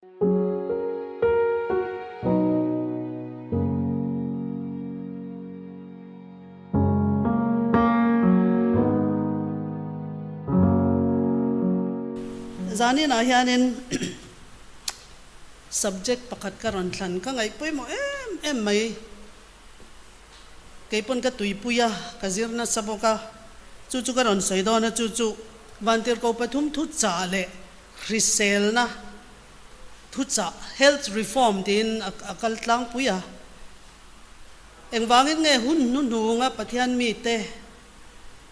Zaninah hianin subject pakhat ka rawn thlan ka ngaih pawimawh em em mai. Keipawn ka tuipui a, ka zir nasa bawk a, chu chu ka rawn sawi dawn a, chu chu Vantirhkoh pathum thuchah leh hriselna thuchah, health reform tiin a kal tlangpui a. Engvangin nge hun hnuhnunga Pathian mite,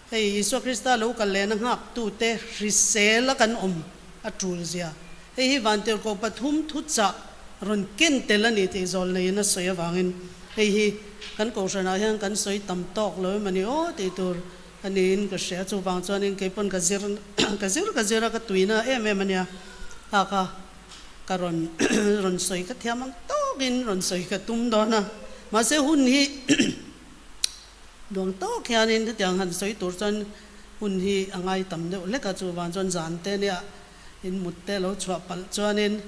hei Isua Krista lo kal lehna nghaktute hrisel a kan awm a tul zia. Hei hi Vantirhkoh pathum thuchah rawn ken tel a ni tih zawl neiin a sawi avangin hei hi kan kohhranah hian kan sawi tam tawk lo em a ni aw tih tur a niin ka hria. Chuvang chuanin kei pawn ka zir ka zir ka zir a, ka tuina em em a nia. Kha kha ka rawn rawn sawi ka thiam ang tawkin rawn sawi ka tum dawn a. Mahse hun hi duang tawk hianin hetiang han sawi tur chuan hun hi a ngai tam deuh hlek a. Chuvang chuan zan te nia in mut te lo chhuah palh chuanin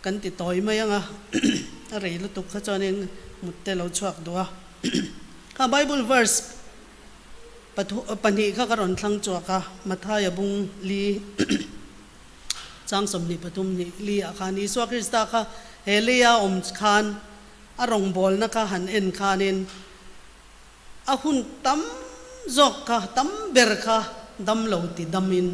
kan ti tawi mai ang a, a rei lutuk kha chuanin mut te lo chhuak duh a. Kha Bible verse pathu pahnih kha ka rawn thlang chuak a, Mathaia bung li chang 23 hnih li ah khan Isua Krista kha he leia awm khan a rawngbawlna kha han en khanin A hun tam zawk kha, tam ber kha dam lo ti damin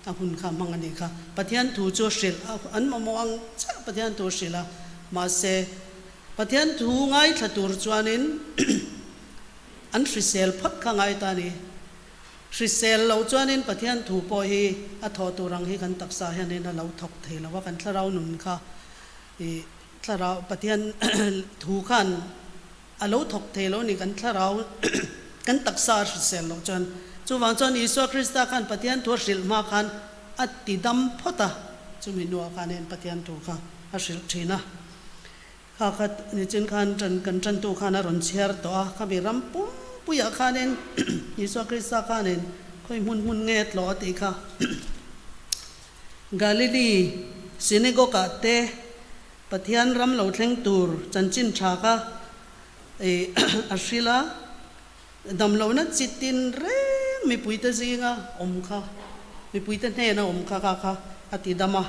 a hun kha hmang a nih kha. Pathian thu chu hrilh a, an mamawh ang chiah Pathian thu hrilh a, mahse Pathian thu ngaithla tur chuanin an hrisel phawt kha ngai ta a ni. Hrisel lo chuanin Pathian thu pawh hi a thawh tur ang hi kan taksa hianin a lo thawk thei lo a, kan thlarau nun kha i thlarau Pathian thu khan A lo thawk thei lo ni kan thlarau kan taksa a hrisel loh chuan. Chuvang chuan Isua Krista khan Pathian thu a hrilh hma khan a ti dam phawt a, chumi hnuah khan heng Pathian thu kha a hrilh thin a. Kha kha nichin khan tan kan tantu khan a rawn chhiar tawh a, khami ram pumpuiah khanin Isua Krista khanin khawi hmun hmun nge tlawh a tih kha Galilee synagogue-ah te Pathian ram lo thleng tur chanchin tha kha a hrilh a, damlohna chi tin reng mipuite zinga awm kha, mipuite hnena awm kha kha kha a ti dam a.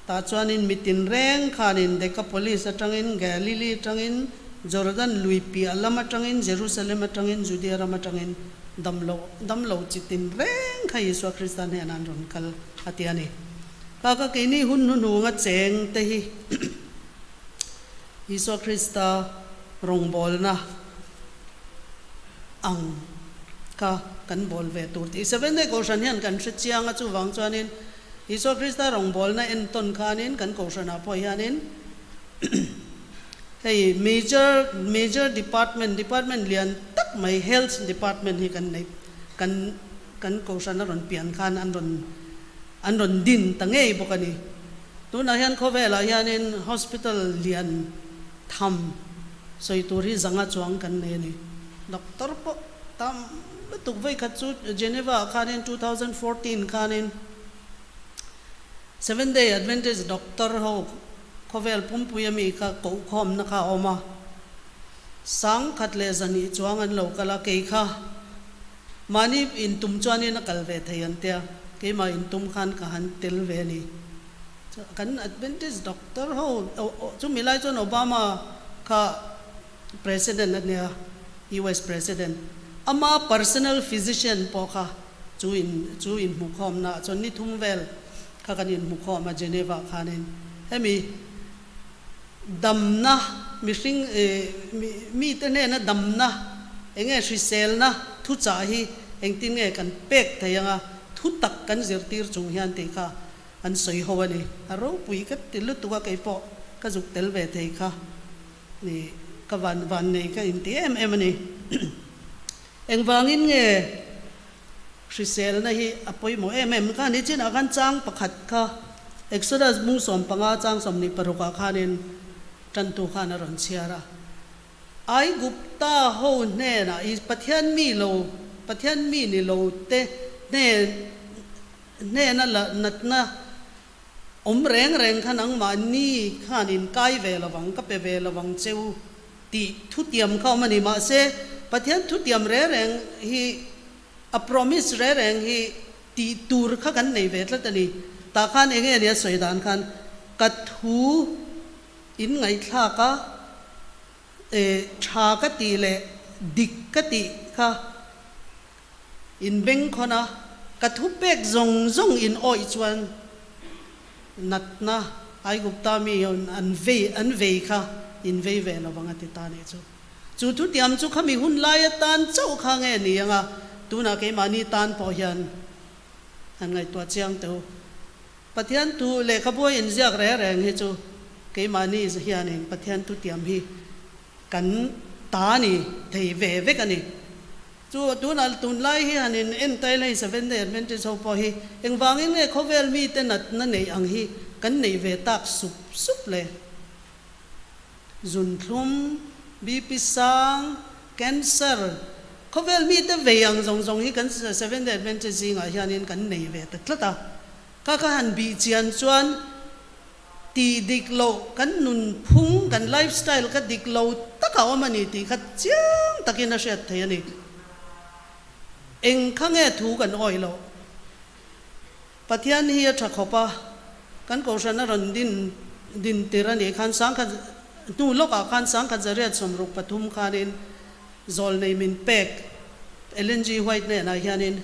Tah chuanin mi tin reng khanin Decapolis atangin, Galilee atangin, Jordan lui piah lam atangin, Jerusalem atangin, Judea ram atangin damlo damlo chi tin reng kha Isua Krista hnenah an rawn kal a ti a ni. Ka ka keini hun hnuhnunga cheng te hi Isua Krista rawngbawlna ang kha kan bawl ve tur tih Seventh Day Kohhran hian kan hre chiang a, chuvang chuanin Isua Krista rawngbawlna entawn khanin kan Kohhranah pawh hianin hei major major department department lian tak mai Health Department hi kan nei kan kan Kohhran a rawn pian khan an rawn An rawn din ta ngei bawk a ni. Tunah hian khawvelah hianin hospital lian tham sawi tur hi zanga chuang kan nei a ni. Doctor pawh tam lutuk vei khat chu Geneva ah khanin 2014 khanin Seventh Day Adventist doctor ho khawvel pumpui ami kha kohkhawmna kha a awm a, sangkhat leh zahnih chuang an lo kal a, kei kha Mahni intum chuanin a kal ve thei an tia, keimah intum khan ka han tel ve a ni. Kan Adventist doctor ho chumi lai chuan Obama kha President a nia, US President. Ama personal physician pawh kha chu in chu inhmukhawmna ah chuan ni thum vel kha kan inhmukhawm a Geneva khanin. Hemi Damna, mihring mite hnena damna, enge hriselna thuchah hi engtin nge kan pek thei anga thu tak kan zirtir chung hian tih kha an sawi ho a ni. A ropui ka ti lutuk a, keipawh ka zuk tel ve thei kha ni ka van van nei ka inti em em a ni. Engvangin nge Hriselna hi a pawimawh em em kha ni chinah khan chang pakhat kha Exodus bung 15 chang 26 ah khanin tantu khan a rawn chhiar a. Aigupta ho hnenah i Pathian mi lo Pathian mi ni lo te hnen hnena la natna. Awm reng reng kha nangmahni khan in kai ve lovang, ka pe ve lovang che u tih thutiam kha awm a ni. Mahse, Pathian thutiam reng reng hi, a promise reng reng hi tih tur kha kan nei ve tlat a ni. Tah khan enge a nia sawi dan khan, Ka thu in ngaihthlak a, tha ka tih leh dik ka tih kha in bengkhawn a, ka thupek zawng zawng in awih chuan natna Aigupta mi an vei an vei kha in vei ve lo vang a ti ta nih chu. Chu thutiam chu khami hun lai atan chauh kha nge ni anga tunah keimahni tan pawh hian han ngaihtuah chiang teh u. Pathian thu lehkhabu a inziak reng reng hi chu keimahni hianin Pathian thutiam hi kan ta ni thei ve vek a ni. Chu tunah tunlai hi han in entail hei Seventh Day Adventist ho pawh hi engvangin nge khawvel mite natna neih ang hi kan neih ve tak sup sup le? Zunthlum, BP sang, cancer, khawvel mite vei ang zawng zawng hi kan Seventh Day Adventist zingah hianin kan nei ve ta tlat a. Ka ka han bih chian chuan tih dik loh kan nunphung, kan lifestyle kha dik lo tak a awm a ni tih kha chiang takin a hriat thei a ni. Eng kha nge thu kan awih loh? Pathian hi a tha khawp a, kan Kohhran a rawn din din tir a nih khan sangkhat hnu lawkah khan sangkhat zariat 63 khanin zawlnei min pek Ellen G. White hnenah hianin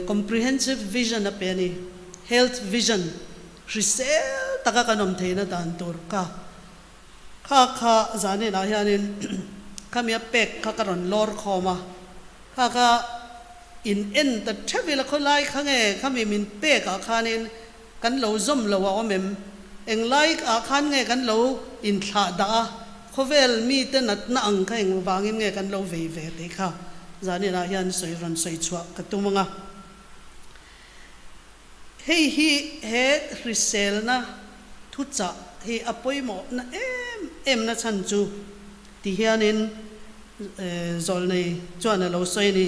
comprehensive vision a pe a ni, health vision hrisel taka kan awm theihna dan tur kha kha kha zaninah hianin khami a pek kha ka rawn lawr khawm a. Kha kha in en ta theuh ila khawilai kha nge khami min pek ah khanin kan lo zawm lo a awm em? Englai ah khan nge kan lo inthlah dah a, khawvel mite natna ang kha eng vangin nge kan lo vei ve tih kha zaninah hian sawi rawn sawi chhuah ka tum ang a. Hei hi he hriselna thuchah hi a pawimawhna em em na chhan chu ti hianin Zawlnei chuan a lo sawi a ni.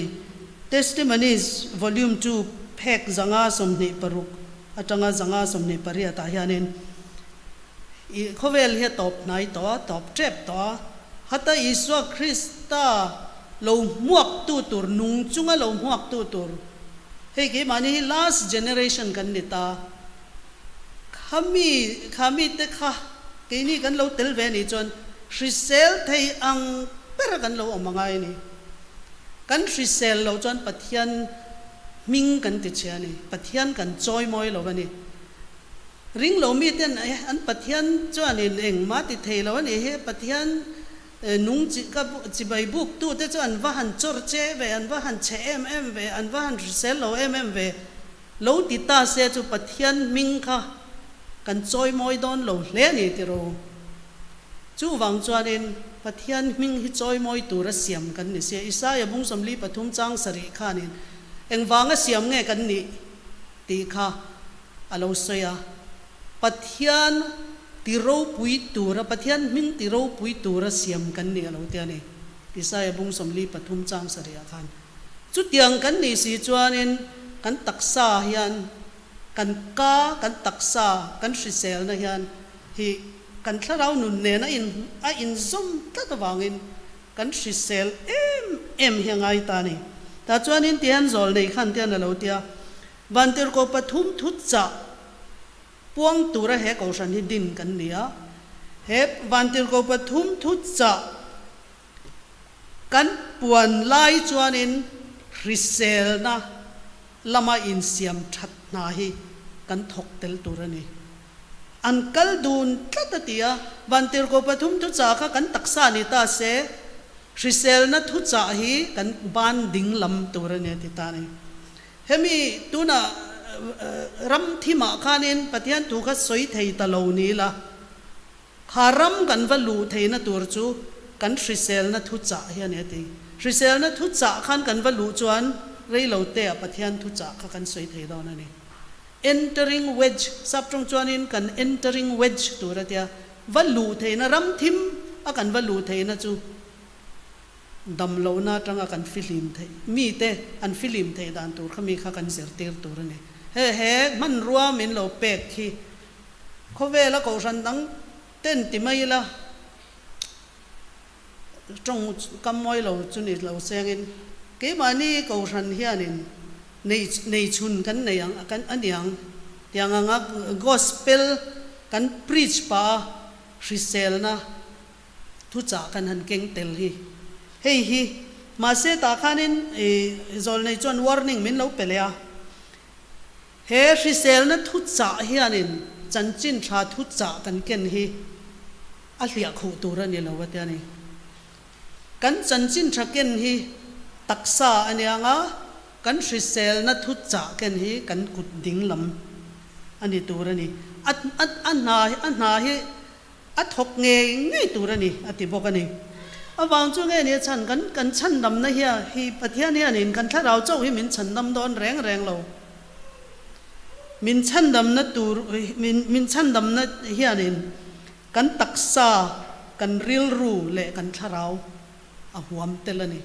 Testimonies Volume ii phek 526 atanga 528 ah hianin i khawvel hi a tawp hnai tawh a, tawp tep tawh a, hata Isua Krista lo hmuaktu tur, nung chunga lo hmuaktu tur, hei keimahni hi last generation kan ni ta, Khami, khami te kha keini kan lo tel ve anih chuan hrisel thei ang ber kan lo awm angai a ni. Kan hrisel loh chuan Pathian hming kan ti chhia a ni, Pathian kan chawimawi lo a ni. Ring lo miten an Pathian chuanin engmah ti thei lo a ni hi, Pathian nung chi ka chibai buk tute chu an va han chawr che ve, an va han chhe em em ve, an va han hrisel lo em em ve. Lo ti ta se chu Pathian hming kha kan chawimawi dawn lo hle a ni ti ro. Chuvang chuanin Pathian hming hi chawimawi tura siam kan ni sia. Isaia bung 43 chang sarih khanin engvanga siam nge kan nih tih kha a lo sawi a. Pathian ti ropui tura, Pathian hming ti ropui tura siam kan ni a lo ti a ni. Isaia bung 43 chang sarihah khan. Chutiang kan nih si chuanin kan taksa hian kan ka, kan taksa, kan hriselna hian hi kan thlarau nun nen a in a inzawm tlat avangin kan hrisel em em hi a ngai ta a ni. Tah chuanin tihian zawl nei khan tian a lo ti a, Vantirhkoh pathum thu chah puang tura he kohhran hi din kan ni a, he Vantirhkoh pathum thu chah Kan puan lai chuanin hriselna lama insiam that hna hi kan thawk tel tur a ni. An kal dun tlat a ti a, Vantirhkoh pathum thuchah kha kan taksa ni ta se, hriselna thuchah hi kan ban ding lam tur a ni a ti ta a ni. Hemi tunah ram thimah khanin Pathian thu kha sawi thei ta lo ni la, Kha ram kan va luh theihna tur chu kan hriselna thuchah hi a ni a ti. Hriselna thuchah khan kan va luh chuan reiloteah Pathian thuchah kha kan sawi thei dawn a ni. Entering wedge, saptawng chuanin kan entering wedge tur a tia, va luh theihna, ram thim a kan va luh theihna chu damlohna atanga kan fihlim theih, mite an fihlim theih dan tur kha mi kha kan zirtir tur a ni. He he hmanrua min lo pek hi khawvela kohhran dang ten ti mai ila tawng kam mawi lo chu ni lo sengin keimahni kohhran hianin nei nei chhun kan nei ang kan a niang tiang anga gospel kan preach pah a hriselna thuchah kan han keng tel hi hei hi mahse tah khanin ih zawlnei chuan warning min lo pe leh a he hriselna thuchah hianin chanchin tha thuchah kan ken hi a hliah khuh tur a ni lo a tia ni. Kan chanchin tha ken hi taksa a nia nga kan hriselna thuchah ken hi kan kut ding lam a ni tur a ni. A a a hna a hna hi A thawk ngei ngei tur a ni, a ti bawk a ni. Avang chu nge nia chhan kan kan chhandamna hia hi Pathian hianin kan thlarau chauh hi min chhandam dawn reng reng lo. Min chhandamna tur min min chhandamna hianin kan taksa, kan rilru leh kan thlarau a huam tel a ni.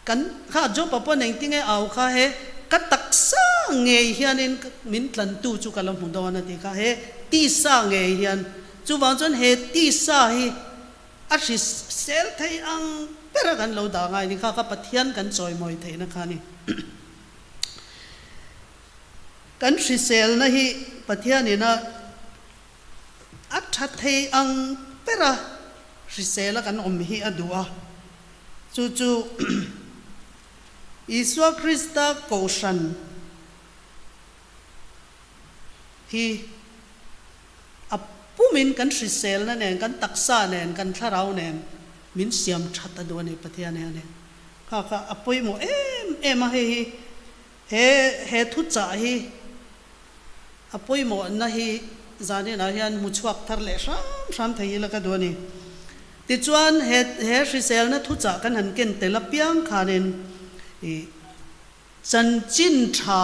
Kan kha Job-a pawn engtinge au kha he ka taksa ngei hianin min tlantu chu ka la hmu dawn a ti kha he tisa ngei hian chuvang chuan he tisa hi a hrisel thei ang bera kan lo dah ngai ni kha kha Pathian kan chawimawi theihna kha a ni. Kan hriselna hi Pathianin a a tha thei ang bera hrisela kan awm hi a duh a. Chu chu Isua Krista Kohhran hi a pumin kan hriselna nen, kan taksa nen, kan thlarau nen min siam that a duh a ni Pathian hian. Kha kha a pawimawh em em a hei hi he he thuchah hi A pawimawhna hi zaninah hian hmu chhuak thar leh hram hram thei ila ka duh a ni. Tichuan, he he hriselna thuchah kan han ken tel apiang khanin ih chanchin tha,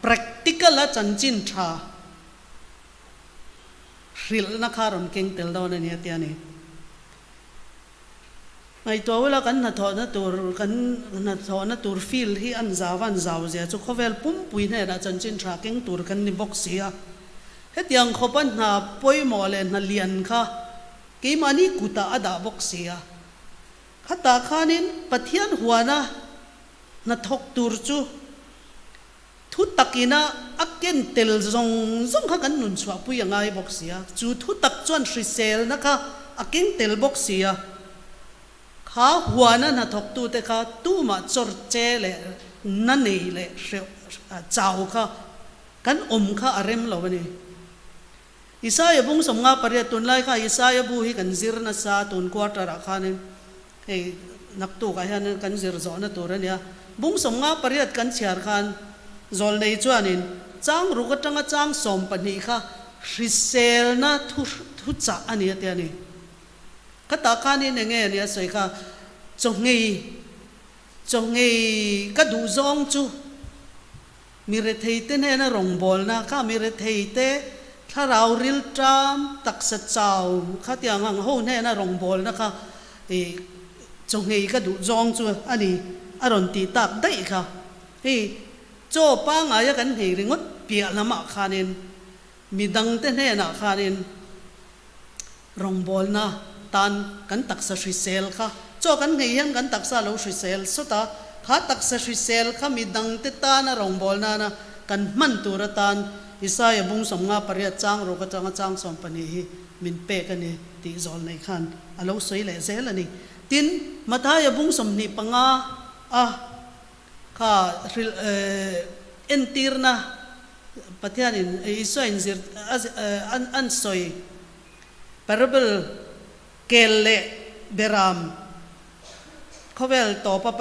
practical a chanchin tha hrilhna kha rawn keng tel dawn a ni a ti a ni. Ngaihtuah ula kan hnathawhna tur kan hnathawhna tur field hi an zau a, an zau zia chu khawvel pumpui hnenah chanchin tha keng tur kan ni bawk si a. Hetiang khawpa hna pawimawh leh hna lian kha keimahni kutah a dah bawk si a. Khatah khanin Pathian huana hnathawk tur chu Thu takina a ken tel zawng zawng kha kan nun chhuahpui a ngai bawk si a, chu thu tak chuan hriselna kha a keng tel bawk si a, kha huana hnathawktute kha tumah chawr che leh na nei leh hreuh chau kha kan awm kha a rem lo a ni. Isaia bung 58 tunlai kha Isaia bu hi kan zir nasa tun quarter ah khanin hei naktuk ah hian kan zir zawhna tur a nia. Bung 58 kan chhiar khan zawlnei chuanin chang ruk atanga chang 12 kha hriselna thu thu chah a ni a ti a ni. Khatah khanin enge a nia sawi kha chawngei chawngei ka duh zawng chu Mi retheite hnena rawngbawlna kha mi retheite thlarau rilṭam taksa chau kha tiang ang ho hnena rawngbawlna kha ih chawngei ka duh zawng chu a ni a rawn tih tak daih kha. Hei chaw pangaia kan nghei ringawt piah lamah khanin mi dangte hnenah khanin Rawngbawlna tan kan taksa hrisel kha chaw kan nghei hian kan taksa a lo hrisel sawt a, kha taksa hrisel kha mi dangte tana rawngbawlna nana kan hman tur atan Isaia bung 58 chang ruk atanga chang 12 hi min pek a ni tih zawl nei khan a lo sawi leh zel a ni. Tin, Mathaia bung 25 a kha hrilh entirna Pathianin Isua inzir an sawi parable kel leh beram khawvel tawpa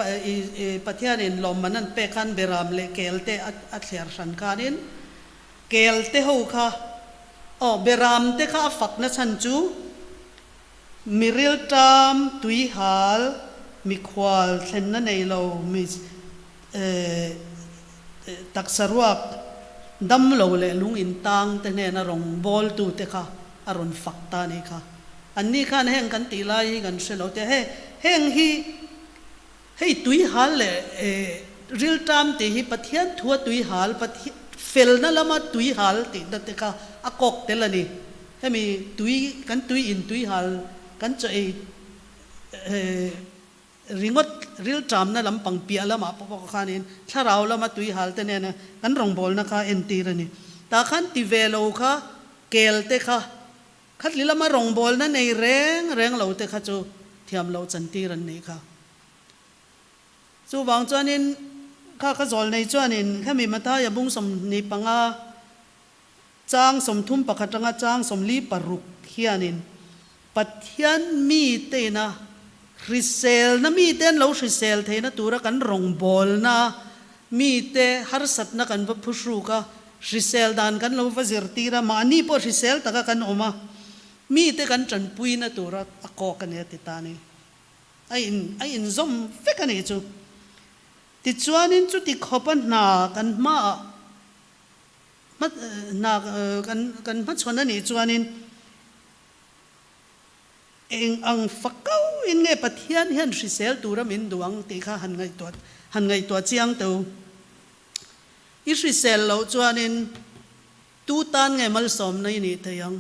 Pathianin lawmman an pek khan beram leh kel te a thliar hran khanin kel te ho kha aw beram te kha a fakna chhan chu mi rilṭam tuihal mikhual thlenna nei lo mi Taksa ruak dam lo leh lung in tang te hnena rawn bawl tu te kha a rawn fak ta a nih kha. An ni khan heng kan tih lai hi kan hre lo te he heng hi hei tui hal leh riltam tih hi Pathian thua tui hal felna lama tui hal tihna te kha a kawk tel a ni. Hemi tui, kan tui in tui hal, kan chaw ei ringawt rilṭamna lampang piah lamah pawh pawh khanin thlarau lama tui hal te nena kan rawngbawlna kha entir a ni. Tah khan ti ve lo kha kel te kha Khatli lama rawngbawlna nei reng reng lo te kha chu thiam loh chantir an nih kha. Chuvang chuanin kha ka zawl nei chuanin hemi Mathaia bung 25 chang 31 anga chang 46 hianin Pathian mite ina hriselna mite an lo hrisel theihna tura kan rawngbawlna mite harsatna kan va phuhruk a, Hrisel dan kan lo va zirtir a, mahni pawh hrisel taka kan awm a, mite kan tanpuina tura a kawk a ni a ti ta a ni. A in a inzawm vek a nih chu. Tichuanin chuti khawpa hna kan hmaah hma hna kan kan hmachhawn a nih chuanin eng ang fakau in nge Pathian hian hrisel tura min duh ang tih kha han ngaihtuah han ngaihtuah chiang teh u. I hrisel loh chuanin tu tan nge malsawmna i nih thei ang?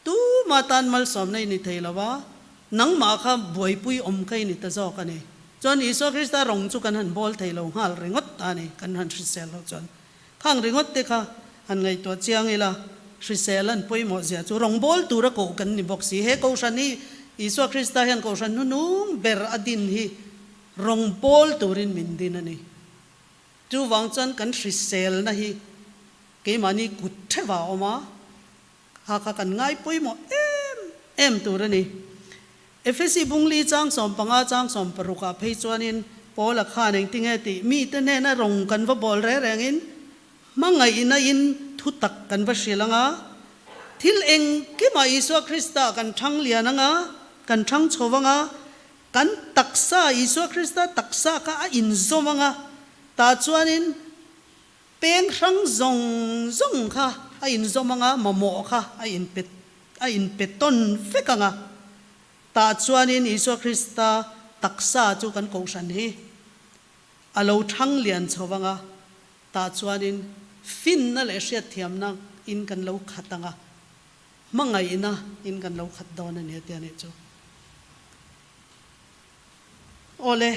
Tuma tan malsawmna i ni thei lo a, nangmah kha buaipui awm kha i ni ta zawk a ni. Chuan Isua Krista rawng chu kan han bawl thei lo nghal ringawt ta a ni, kan han hrisel loh chuan. Khang ringawt te kha han ngaihtuah chiang ila, hrisel an pawimawh zia chu rawng bawl tura koh kan ni bawk si. He Kohhran hi Isua Krista hian Kohhran hnunung ber a din hi Rawng pawl turin min din a ni. Chuvang chuan kan hriselna hi keimahni kut theuh a awm a, kha kha kan ngai pawimawh em em tur a ni. Efesi bungli chang 15 chang 16 ah phei chuanin Paula khan engtinge tih mite hnena rawng kan va bawl reng rengin hmangaihna in thutak kan va hrilh ang a, thil engkimah Isua Krista kan thang lian ang a, kan thang chho ang a, Kan taksa, Isua Krista taksa kha a inzawm ang a, tah chuanin peng hrang zawng zawng kha a inzawm ang a, mamawh kha a inpe a inpe tawn vek ang a. Tah chuanin Isua Krista taksa chu kan kohhran hi a lo thang lian chho ang a, tah chuanin finna leh hriatthiamna in kan lo khat ang a, Hmangaihna in kan lo khat dawn a ni a ti a nih chu. Awle,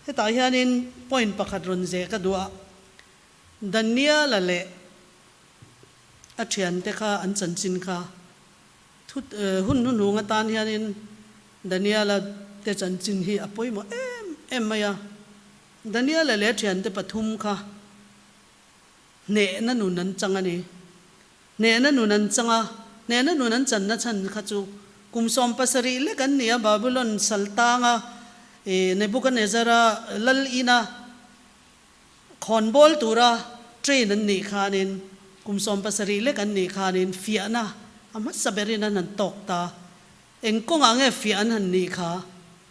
hetah hianin point pakhat rawn zeh ka duh a, Daniela leh a thiante kha an chanchin kha thu hun hnuhnung atan hianin Daniela te chanchin hi a pawimawh em em mai a. Daniela leh a thiante pathum kha hnehna nun an chang a ni. Hnehna nun an chang a, hnehna nun an channa chhan kha chu kum 17 lek an ni a, Babylon saltanga Nebuchadnezzar-a lal ina khawnbawl tura train an nih khanin kum 17 lek an nih khanin fiahna a hmasa berin an han tawk ta. Eng kawngah nge fiah an han nih kha?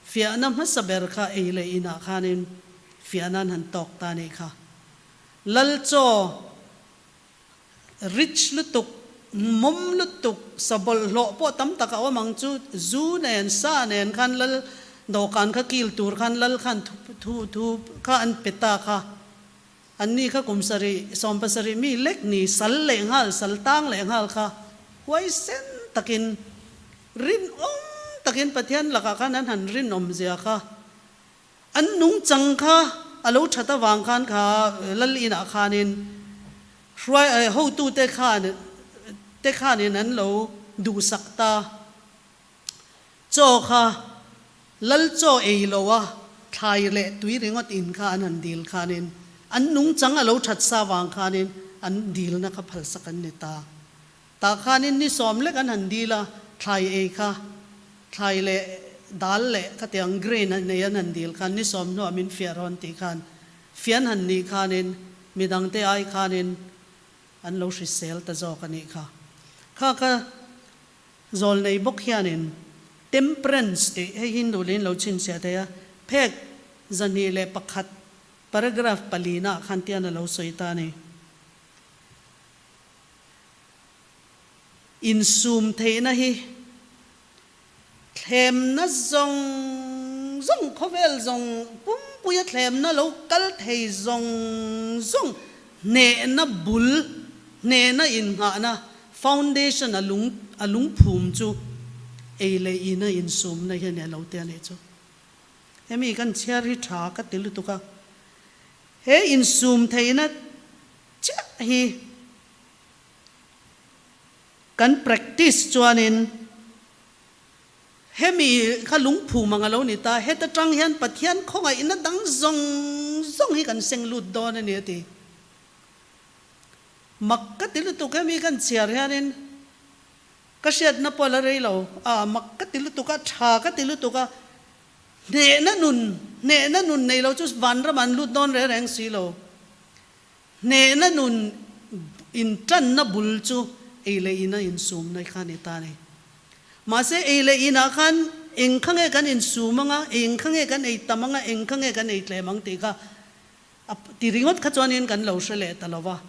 Fiahna hmasa ber kha ei leh inah khanin fiahna an han tawk ta nih kha. Lal chaw Rich lutuk, mawm lutuk, sa bawlhhlawh pawh tam tak a awm ang chu, zu nen, sa nen khan lal dawhkan kha kil tur khan lal khan thu thu thu kha an pe ta kha. Anni kha kum sarih, 17 mi lek ni, sal leh nghal, sal tang leh nghal kha huaisen takin, rinawm takin Pathian lakah khan an han rinawm zia kha. An nungchang kha a lo that avang khan kha lal inah khanin hruai hotute khan te khanin an lo duhsak ta. Chaw kha lal chaw ei lo a thlai leh tui ringawt in kha an han dil khanin an nungchang a lo that sa vang khanin an dilna kha phalsak an ni ta. Tah khanin ni sawm lek an han dil a, thlai ei kha, thlai leh dal leh khatiang grain a nei an han dil khan ni sawm hnuah min fiah rawn tih khan fian han nih khanin midangte ai khanin an lo hrisel ta zawk a nih kha. Kha kha zawl nei bawk hianin temperance tih hei Hindu leh in lo chhinchhiah thei a, phek 201 paragraph palina ah khan tian a lo sawi ta a ni. Insum theihna hi thlemna zawng zawng, khawvel zawng pumpuia thlemna lo kal thei zawng zawng Hnehna bul, hnehna innghahna, foundation, a lung a lungphum chu ei leh ina insumna hi a ni a lo ti a nih chu. Hemi kan chhiar hi tha ka ti lutuk a, he insum theihna chiah hi kan practice chuanin hemi kha lungphum ang a lo ni ta, heta tang hian Pathian khawngaihna dang zawng zawng hi kan seng lut dawn a ni a ti. Mak ka ti lutuk hemi kan chhiar hianin ka hriatna pawh la rei lo a, mak ka ti lutuk a, tha ka ti lutuk a, hnehna nun, hnehna nun nei lo chu vanram an lut dawn reng reng si lo. Hnehna nun intanna bul chu ei leh ina insumna kha a ni ta a ni. Mahse, ei leh inah khan eng kha nge kan insum anga, eng kha nge kan ei tam anga, eng kha nge kan ei tlem ang tih kha a ti ringawt kha chuanin kan lo hre leh ta lo va.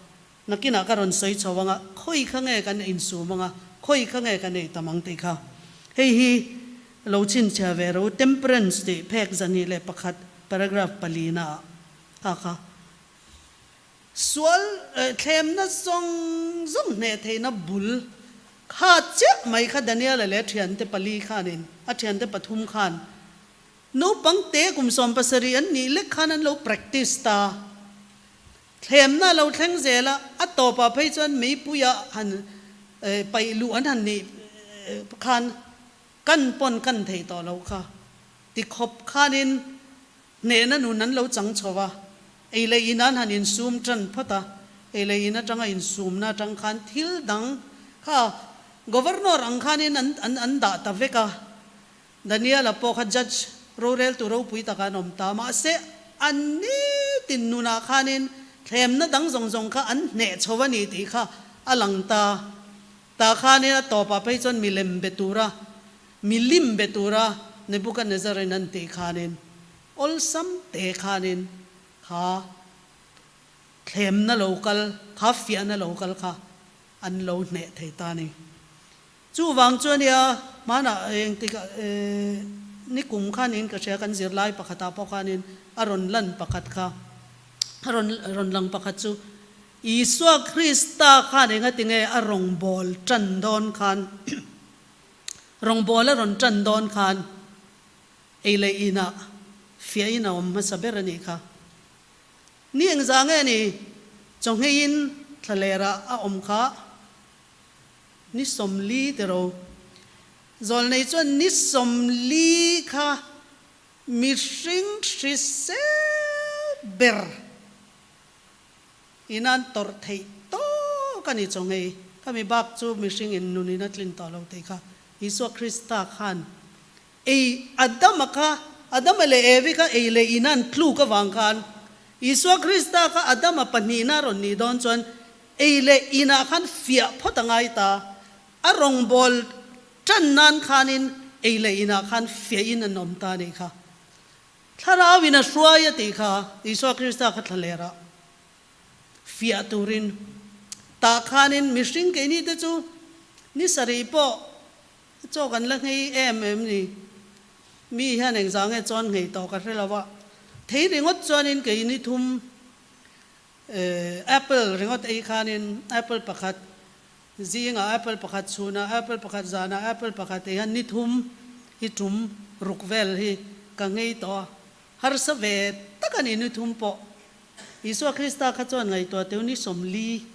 Nakinah ka rawn sawi chho anga, khawi kha nge kan insum anga, khawi kha nge kan ei tam ang tih kha. Hei hi lo chhinchhiah ve ro, Temperance tih phek 21 paragraph palina ah kha kha. Sual thlemna zawng zawng hneh theihna bul kha chiah mai kha Daniela leh a thiante pali khanin, a thiante pathum khan naupang te kum 17 an nih lek khan an lo practice ta. Thlemna a lo thleng zel a, a tawpah phei chuan meipuia han paih luh an han nih khan kan pawn kan thei tawh lo kha tikhawp khanin Hnehna nun an lo chang chho a, ei leh in an han insum tan phawt a, ei leh in atanga insumna atang khan thil dang kha Governor ang khanin an an an dah ta vek a, Daniel-a pawh kha judge roreltu ropui takah an awm ta, mahse an nitin nunah khanin thlemna dang zawng zawng kha an hneh chho a ni tih kha a lang ta. Tah khanin a tawpah phei chuan milem be tura Milim be tura Nebuchadnezzar-in an tih khanin awlsam te khanin kha thlemna lo kal, kha fiahna lo kal kha an lo hneh thei ta a ni. Chuvang chu ania hmanah engtikah ni kum khanin ka hria kan zirlai pakhatah pawh khanin a rawn lan pakhat kha, a rawn rawn lang pakhat chu Isua Krista khan engatinge a rawngbâwl ṭan dâwn khan Rawngbâwl a rawn ṭan dâwn khân ei leh inah fiahin a awm hmasa ber a nih kha. Ni engzah nge ni chawngeiin thlalêrah a awm kha ni 40 tiro. Zawlnei chuan ni 40 kha mihring hrisel ber Inan tawrh theih tawk a ni chawngei. Khami bak chu mihring in nun in a tlin tawh lo tih kha Isua Krista khan ei Adama kha Adama leh Evi kha ei leh inan tluk avang khan Isua Krista kha Adama pahnihna rawn nih dawn chuan ei leh inah khan fiah phawt a ngai ta. A rawngbâwl ṭan nan khanin ei leh inah khan fiahin an awm ta a nih kha. Thlarau in a hruai a tih kha Isua Krista kha thlaler ah fiah turin tah khanin mihring keini te chu ni sarih pawh chaw kan la nghei em em ni. Mi hian engzah nge chuan nghei tawh ka hre lo a, thei ringawt chuanin keini thum apple ringawt ei khanin apple pakhat Zingah apple pakhat, chhunah apple pakhat, zanah apple pakhat ei hian ni thum hi tum ruk vel hi ka ngei tawh a, harsa ve tak a ni ni thum pawh. Isua Krista kha chuan ngaihtuah teu ni 40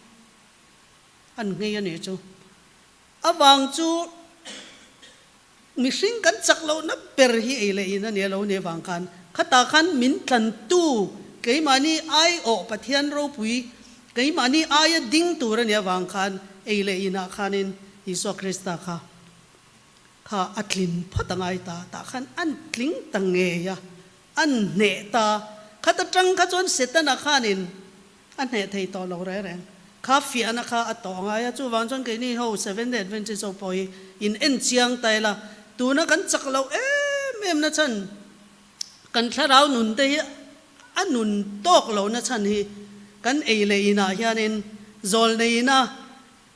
an ngei a nih chu. Avang chu mihring kan chak lohna ber hi ei leh in a ni a lo ni avang khan khatah khan min tlantu keimahni aiawh Pathian ropui keimahni aia ding tur a nih avang khan ei leh inah khanin Isua Krista kha kha a tlin phawt a ngai ta tah khan an tling ta ngei a an hneh ta khat atang kha chuan Setana khanin A hneh thei tawh lo reng reng. Kha fiahna kha a tawh ngai a, chuvang chuan keini ho Seventh Day Adventist ho pawh hi in en chiang ta ila, tuna kan chak loh em em na chhan, kan thlarau nun te hi a nun tawk loh na chhan hi kan ei leh inah hianin zawlnei ina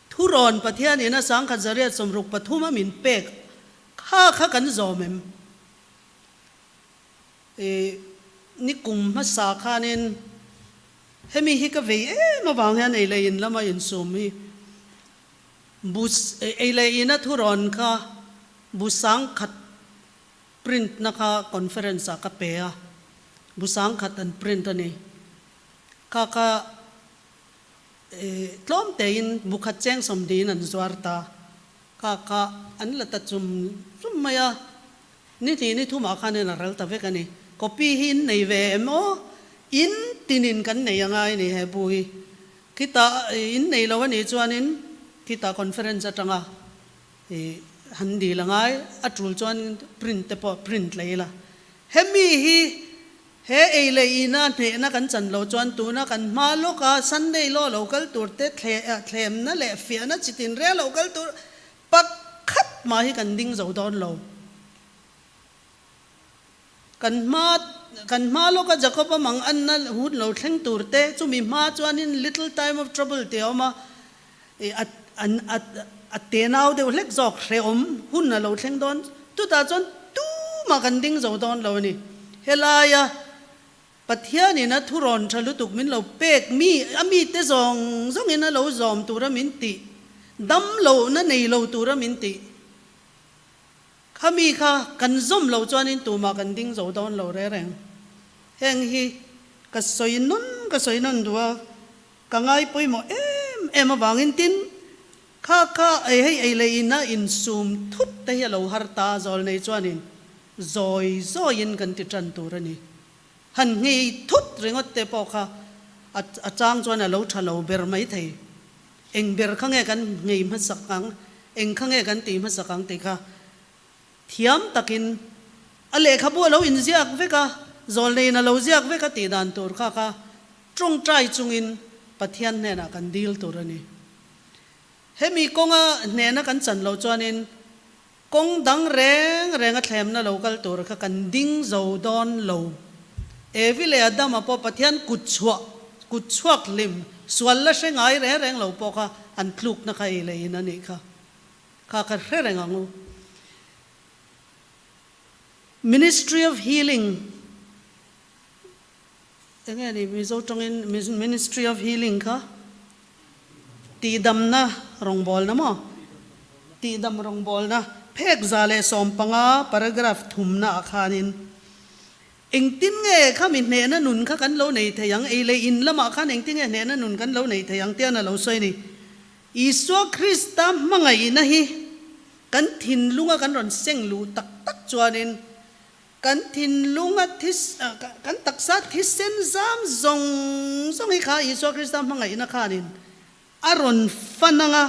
thurawn Pathian ina 1863 a min pek kha kha kan zawm em? I ni kum hmasa khanin. Hemi hi ka vei em avang hian ei leh in lama insum hi bus ei leh ina thurawn kha bu sangkhat print na kha conference ah ka pe a, bu sangkhat an print a ni. Kha kha tlawm tein bu khat cheng sawmhnihin an zuar ta. Kha kha an la ta chum chum mai a, ni hnih ni thumah khanin a ral ta vek a ni. Copy hi in nei ve em aw? In tinin kan nei a ngai a ni he bu hi. Khitah in nei lo a nih chuanin khitah conference atanga han dil a ngai, a tul chuan print te pawh print leh ila. Hemi hi he ei leh ina hnehna kan chan lo chuan tuna kan hma lawka Sunday law lo kal tur te thlemna leh fiahna chi tin reng lo kal tur pakhat mah hi kan ding zo dawn lo. Kan hma kan hma lawka Jacob-a mang anna hun lo thleng tur te chumi hma chuanin little time of trouble tih a awm a, i a an a a tenau deuh hlek zawk hrehawm hun a lo thleng dawn chutah chuan tumah kan ding zo dawn lo a ni. Helaia Pathianin a thurawn tha lutuk min lo pek mi a mite zawng zawngin a lo zawm tura min tih, dam lohna nei lo tura min tih Khami kha kan zawm lo chuanin tumah kan ding zo dawn lo reng reng. Heng hi ka sawi nawn ka sawi nawn duh a, ka ngai pawimawh em em avangin tin kha kha ei hei ei leh ina insum thut te hi a lo har ta zawl nei chuanin zawi zawiin kan ti tan tur a ni. Han nghei thut ringawt te pawh kha a a chang chuan a lo tha lo ber mai thei. Eng ber kha nge kan nghei hmasak ang, eng kha nge kan tih hmasak ang tih kha thiam takin a lehkhabu a lo inziak vek a, zawlneiin a lo ziak vek a tih dan tur kha kha tawngtai chungin Pathian hnenah kan dil tur a ni. Hemi kawnga hnehna kan chan loh chuanin Kawng dang reng reng a thlemna lo kal tur kha kan ding zo dawn lo. Evi leh Adama pawh Pathian kut chhuah, kut chhuak hlim, sual la hre ngai reng reng lo pawh kha an tlukna kha ei leh in a nih kha. Kha kha hre reng ang u. Ministry of Healing Enge ni Mizo tawngin Ministry of Healing kha tihdamna rawngbawlna maw? Tihdam rawngbawlna phek 115 paragraph thumna ah khanin engtin nge khami hnehna nun kha kan lo nei thei ang, ei leh in lamah khan engtin nge hnehna nun kan lo nei thei ang tian a lo sawi a ni. Isua Krista hmangaihna hi kan thinlunga kan rawn seng luh tak tak chuanin Kan thinlunga this, kan taksa thisen zam zawng zawng hi kha Isua Krista hmangaihna khanin a rawn fan ang a,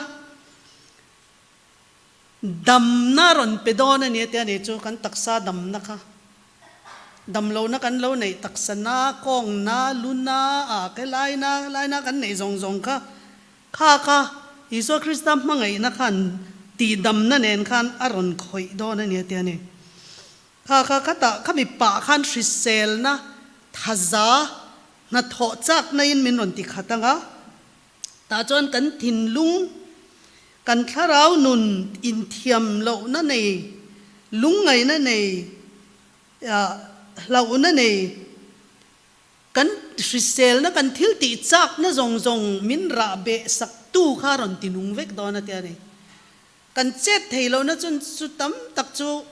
damna a rawn pe dawn a ni a tia ni chu kan taksa damna kha, damlohna kan lo neih taksa na, kawng na, lu na, ah ke lai na, lai na kan neih zawng zawng kha, kha kha Isua Krista hmangaihna khan tihdamna nen khan a rawn khawih dawn a ni a tia ni. Kha kha khatah khami pah khan hriselna thaza hnathawh chakna in min rawn ti khat ang a, tah chuan kan thinlung, kan thlarau nun inthiam lohna nei, lungngaihna nei, hlauhna nei, kan hriselna kan thil tih chakna zawng zawng min rah beh sak tu kha rawn ti nung vek dawn a tia ni. Kan chet thei lohna chun chu tam tak chu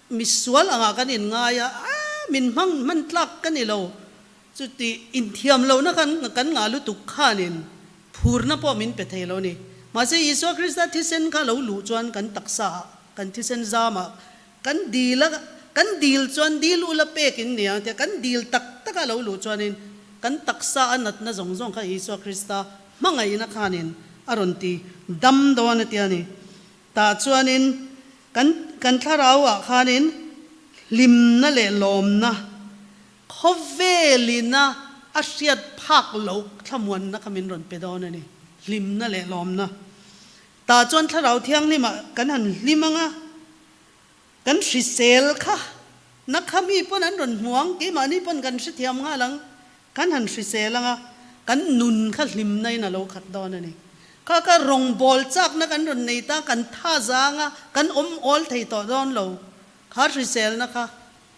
misual angah kan inngai a, a min hmang hman tlak ka ni lo, chuti inthiam lohna kan kan ngah lutuk khanin phurna pawh min pe thei lo a ni. Mahse Isua Krista thisen kha lo luh chuan kan taksa ah, kan thisen zam ah, kan dil a, kan dil chuan dil ula pek in ni ang tia kan dil tak tak a lo luh chuanin kan taksa a natna zawng zawng kha Isua Krista Hmangaihna khanin a rawn ti dam dawn a ti a ni. Tah chuanin kan kan thlarauah khanin hlimna leh lawmna, khawvelina a hriat phak loh thlamuanna kha min rawn pe dawn a ni, hlimna leh lawmna. Tah chuan thlarau thianghlimah kan han hlim ang a, kan hrisel kha na kha mi pawn an rawn hmu ang, keimahni pawn kan hrethiam nghal ang. Kan han hrisel ang a, kan nun kha hlimna in a lo khat dawn a ni. Kha kha rawngbawl chakna kan rawn nei ta, kan tha zang a, kan awm awl thei tawh dawn lo. Kha hriselna kha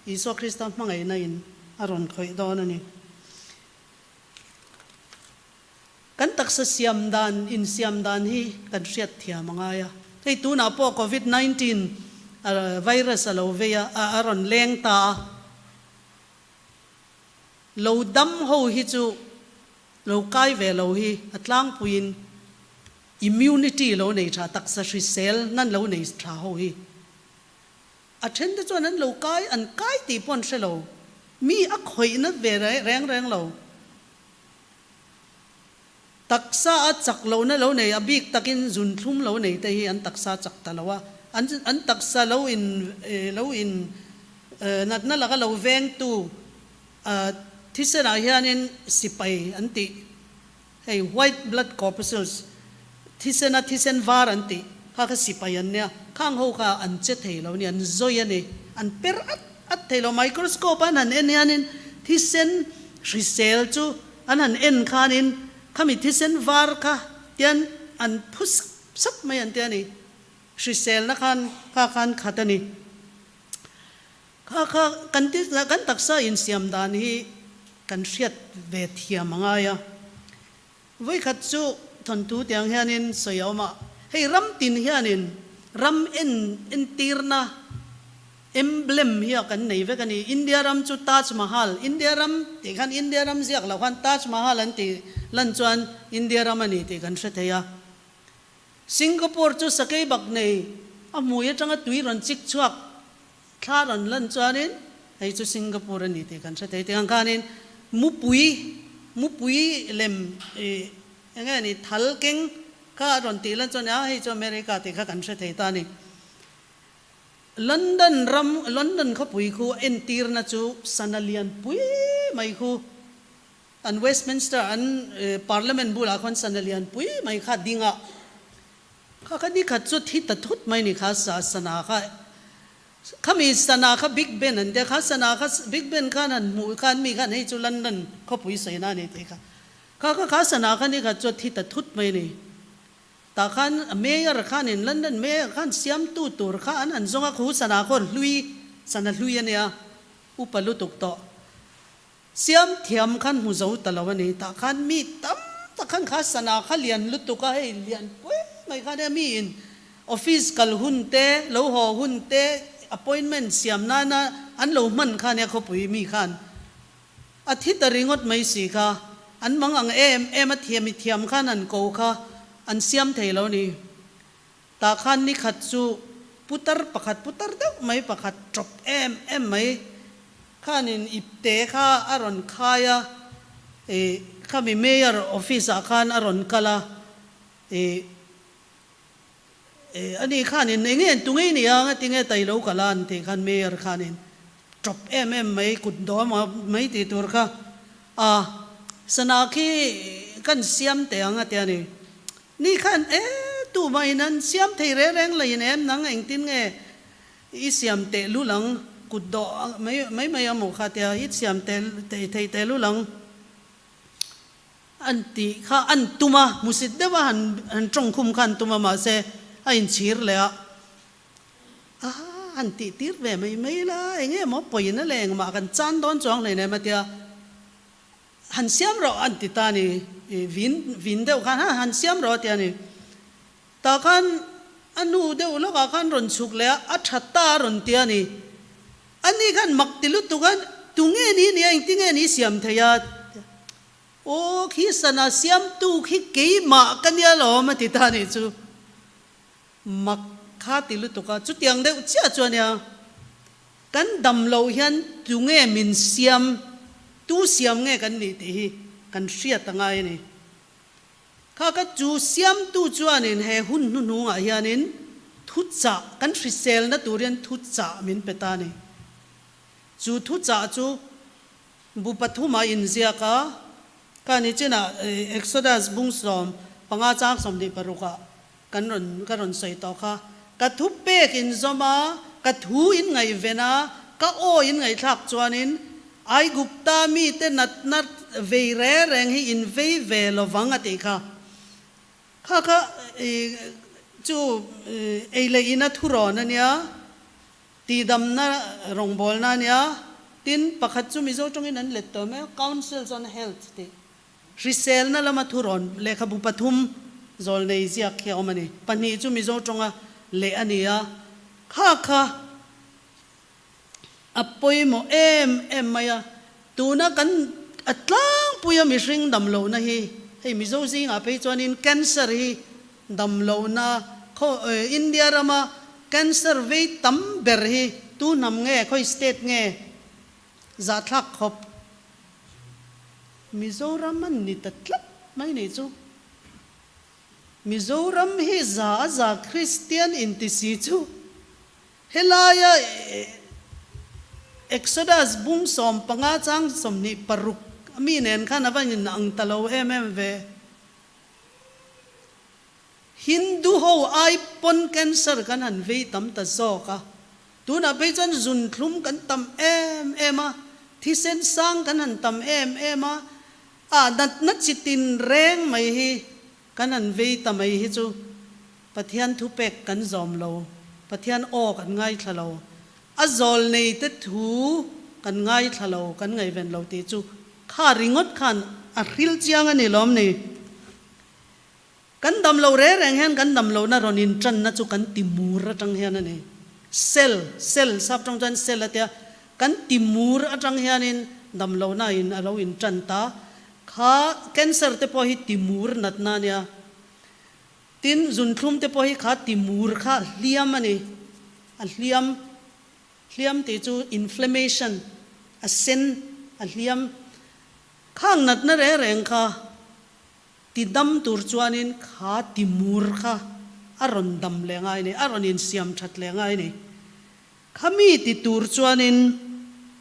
Isua Krista hmangaihna in a rawn khawih dawn a ni. Kan taksa siam dan, insiam dan hi kan hriat thiam a ngai a. Hei tunah pawh Covid 19 virus a lo vei a, a rawn leng ta a. Lo dam ho hi chu lo kai ve lo hi a tlangpuiin immunity lo nei tha, taksa hrisel nan lo nei tha ho hi. A then te chuan an lo kai, an kai tih pawh an hre lo. Mi a khawihna ve reng reng lo. Taksa a chak lohna lo nei, a bik takin zunthlum lo nei te hi an taksa chak ta lo a, an an taksa lo in lo in natna laka lo vengtu thisenah hianin sipai an tih, hei white blood corpuscles, thisena thisen var an tih kha kha sipai an nia, khang ho kha an che thei lo a ni, an zawi a ni, an per at at thei lo, microscope an han en hianin thisen hrisel chu An han en khanin khami thisen var kha tian an phu sap sap mai an ti a ni. Hriselna khan kha khan khat a ni. Kha kha kan ti kan taksa insiam dan hi kan hriat ve thiam a ngai a. Vawikhat chu thawnthu tiang hianin sawi a awm a, hei ram tin hianin ram en entirna Emblem hi a kan nei vek a ni. India ram chu Taj Mahal, India ram tih khan India ram ziak loh khan Taj Mahal an tih lan chuan India ram a ni tih kan hre thei a. Singapore chu sakei bak nei a hmui atanga tui rawn chik chhuak thla rawn lan chuanin hei chu Singapore a ni tih kan hre thei. Tiang khanin mupui, mupui lem ih eng nge ni thal keng kha a rawn tih lan chuan a hei chu America tih kha kan hre thei ta a ni. London ram, London khawpui khu entirna chu sana lian pui mai khu an Westminster an Parliament bulah khuan sana lian pui mai kha ding a, kha kha nikhat chu thi ta thut mai ni kha sa sana kha khami sana kha Big Ben an tia kha sana kha Big Ben khan han hmuh khan mi khan hei chu London khawpui saina a ni tih kha kha kha kha sana kha nikhat chu thi ta thut mai ni. Tah khan Mayor khanin London Mayor khan siamtu tur kha an han zawng a, khu sana khawn hlui, sana hlui a nia, upa lutuk tawh. Siam thiam khan hmu zo ta lo a ni. Tah khan mi tam tak khan kha sana kha lian lutuk a, hei lian pui mai kha nia, mi in office kal hun te, lo haw hun te, appointment siam nana an lo hman kha nia khawpui mi khan. A thi ta ringawt mai si kha, an mang ang em em a thiam i thiam khan an ko kha an siam thei lo ni. Tah khan ni khat chu putar pakhat putar deuh mai pakhat tawp em em mai khanin ipte kha a rawn khai a, ih khami mayor office ah khan a rawn kal a, ih Eh, ani khanin eng nge tu ngei nia nga tinge tai lo kal a an tih khan Mayor khanin tawp em em mai kut dawm a mai tih tur kha a sana khi kan siam teh ang a ti a ni. Ni khan e tumah in an siam thei reng reng lo in em nang engtin nge i siam teh lul ang kut dawh mai mai mai a maw kha tia i siam teh thei teh lul ang. An tih kha an tum a, hmusit deuh a han han tawng khum kha an tum a, mahse a inchhir leh a, a han tih tir ve mai mai la, eng nge maw pawina leh engmah kan chan dawn chuang hlei nem a tia, han siam rawh an ti ta a ni, vin vin deuh khan ha han siam rawh a ti a ni. Tah khan a nu deuh lawkah khan rawn chhuk leh a, a tha ta a rawn ti a ni. Ani khan mak ti lutuk a, tunge ni nia engtinge ni siam thei a? Aw khi sana siamtu khi keimah ka nia lawm a ti ta nih chu. Mak kha ti lutuk a, chutiang deuh chiah chu a nia. Kan dam loh hian tunge min siam, tu siam nge kan nih tih hi kan hriat a ngai a ni. Kha ka chu siamtu chuanin he hun hnuhnungah hianin thuchah, kan hriselna tur hian thuchah min pe ta a ni. Chu thuchah chu Bu pathum a inziak a, ka ni chinah Exodus bung 15 chang 26 ah kan rawn ka rawn sawi tawh kha. Ka thu pek in zawm a, ka thu in ngaihven a, ka aw in ngaihthlak chuanin Aigupta mite natna vei reng reng hi in vei ve lovang a tih kha. Kha kha chu ei leh ina thurawn a nia. Tihdamna rawngbawlna a nia. Tin, pakhat chu Mizo tawngin an let tawh mai a, Councils on Health tih. Hriselna lama thurawn lehkhabu pathum zawlnei ziak hi a awm a ni. Pahnih chu Mizo tawnga leh a ni a, kha kha a pawimawh em em mai a. Tuna kan a tlangpuia mihring damlohna hi hei Mizo zingah phei chuanin cancer hi damlohna khaw India rama cancer vei tam ber hi tu hnam nge khawi state nge zahthlak khawp Mizoram an ni ta tlat mai nih chu. Mizoram hi za a za Kristian inti si chu Helaia Exodus bung 15 chang 26 mi nen khan a va in ang ta lo em em ve. Hindu ho ai pawn cancer kan han vei tam ta zawk a. Tunah phei chuan zunthlum kan tam em em a, thisen sang kan han tam em em a, ah natna chi tin reng mai hi Kan han vei ta mai hi chu Pathian thupek kan zawm lo, Pathian aw kan ngaithla lo, a zawlneite thu kan ngaithla lo, kan ngaihven lo tih chu kha ringawt khan a hril chiang a ni lawm ni? Kan dam lo reng reng hian kan dam lohna rawn intanna chu kan ti mur atang hian a ni. Cell, cell, sap tang chuan cell a tia, kan ti mur atang hianin dam lohna in a lo intan ta. Kha cancer te pawh hi timur natna a nia. Tin, zunthlum te pawh hi kha timur kha a hliam a ni. A hliam, hliam tih chu inflammation, a sen, a hliam. Khang natna reng reng kha ti dam tur chuanin kha timur kha a rawn dam leh ngai a ni, a rawn insiam that leh ngai a ni. Khami ti tur chuanin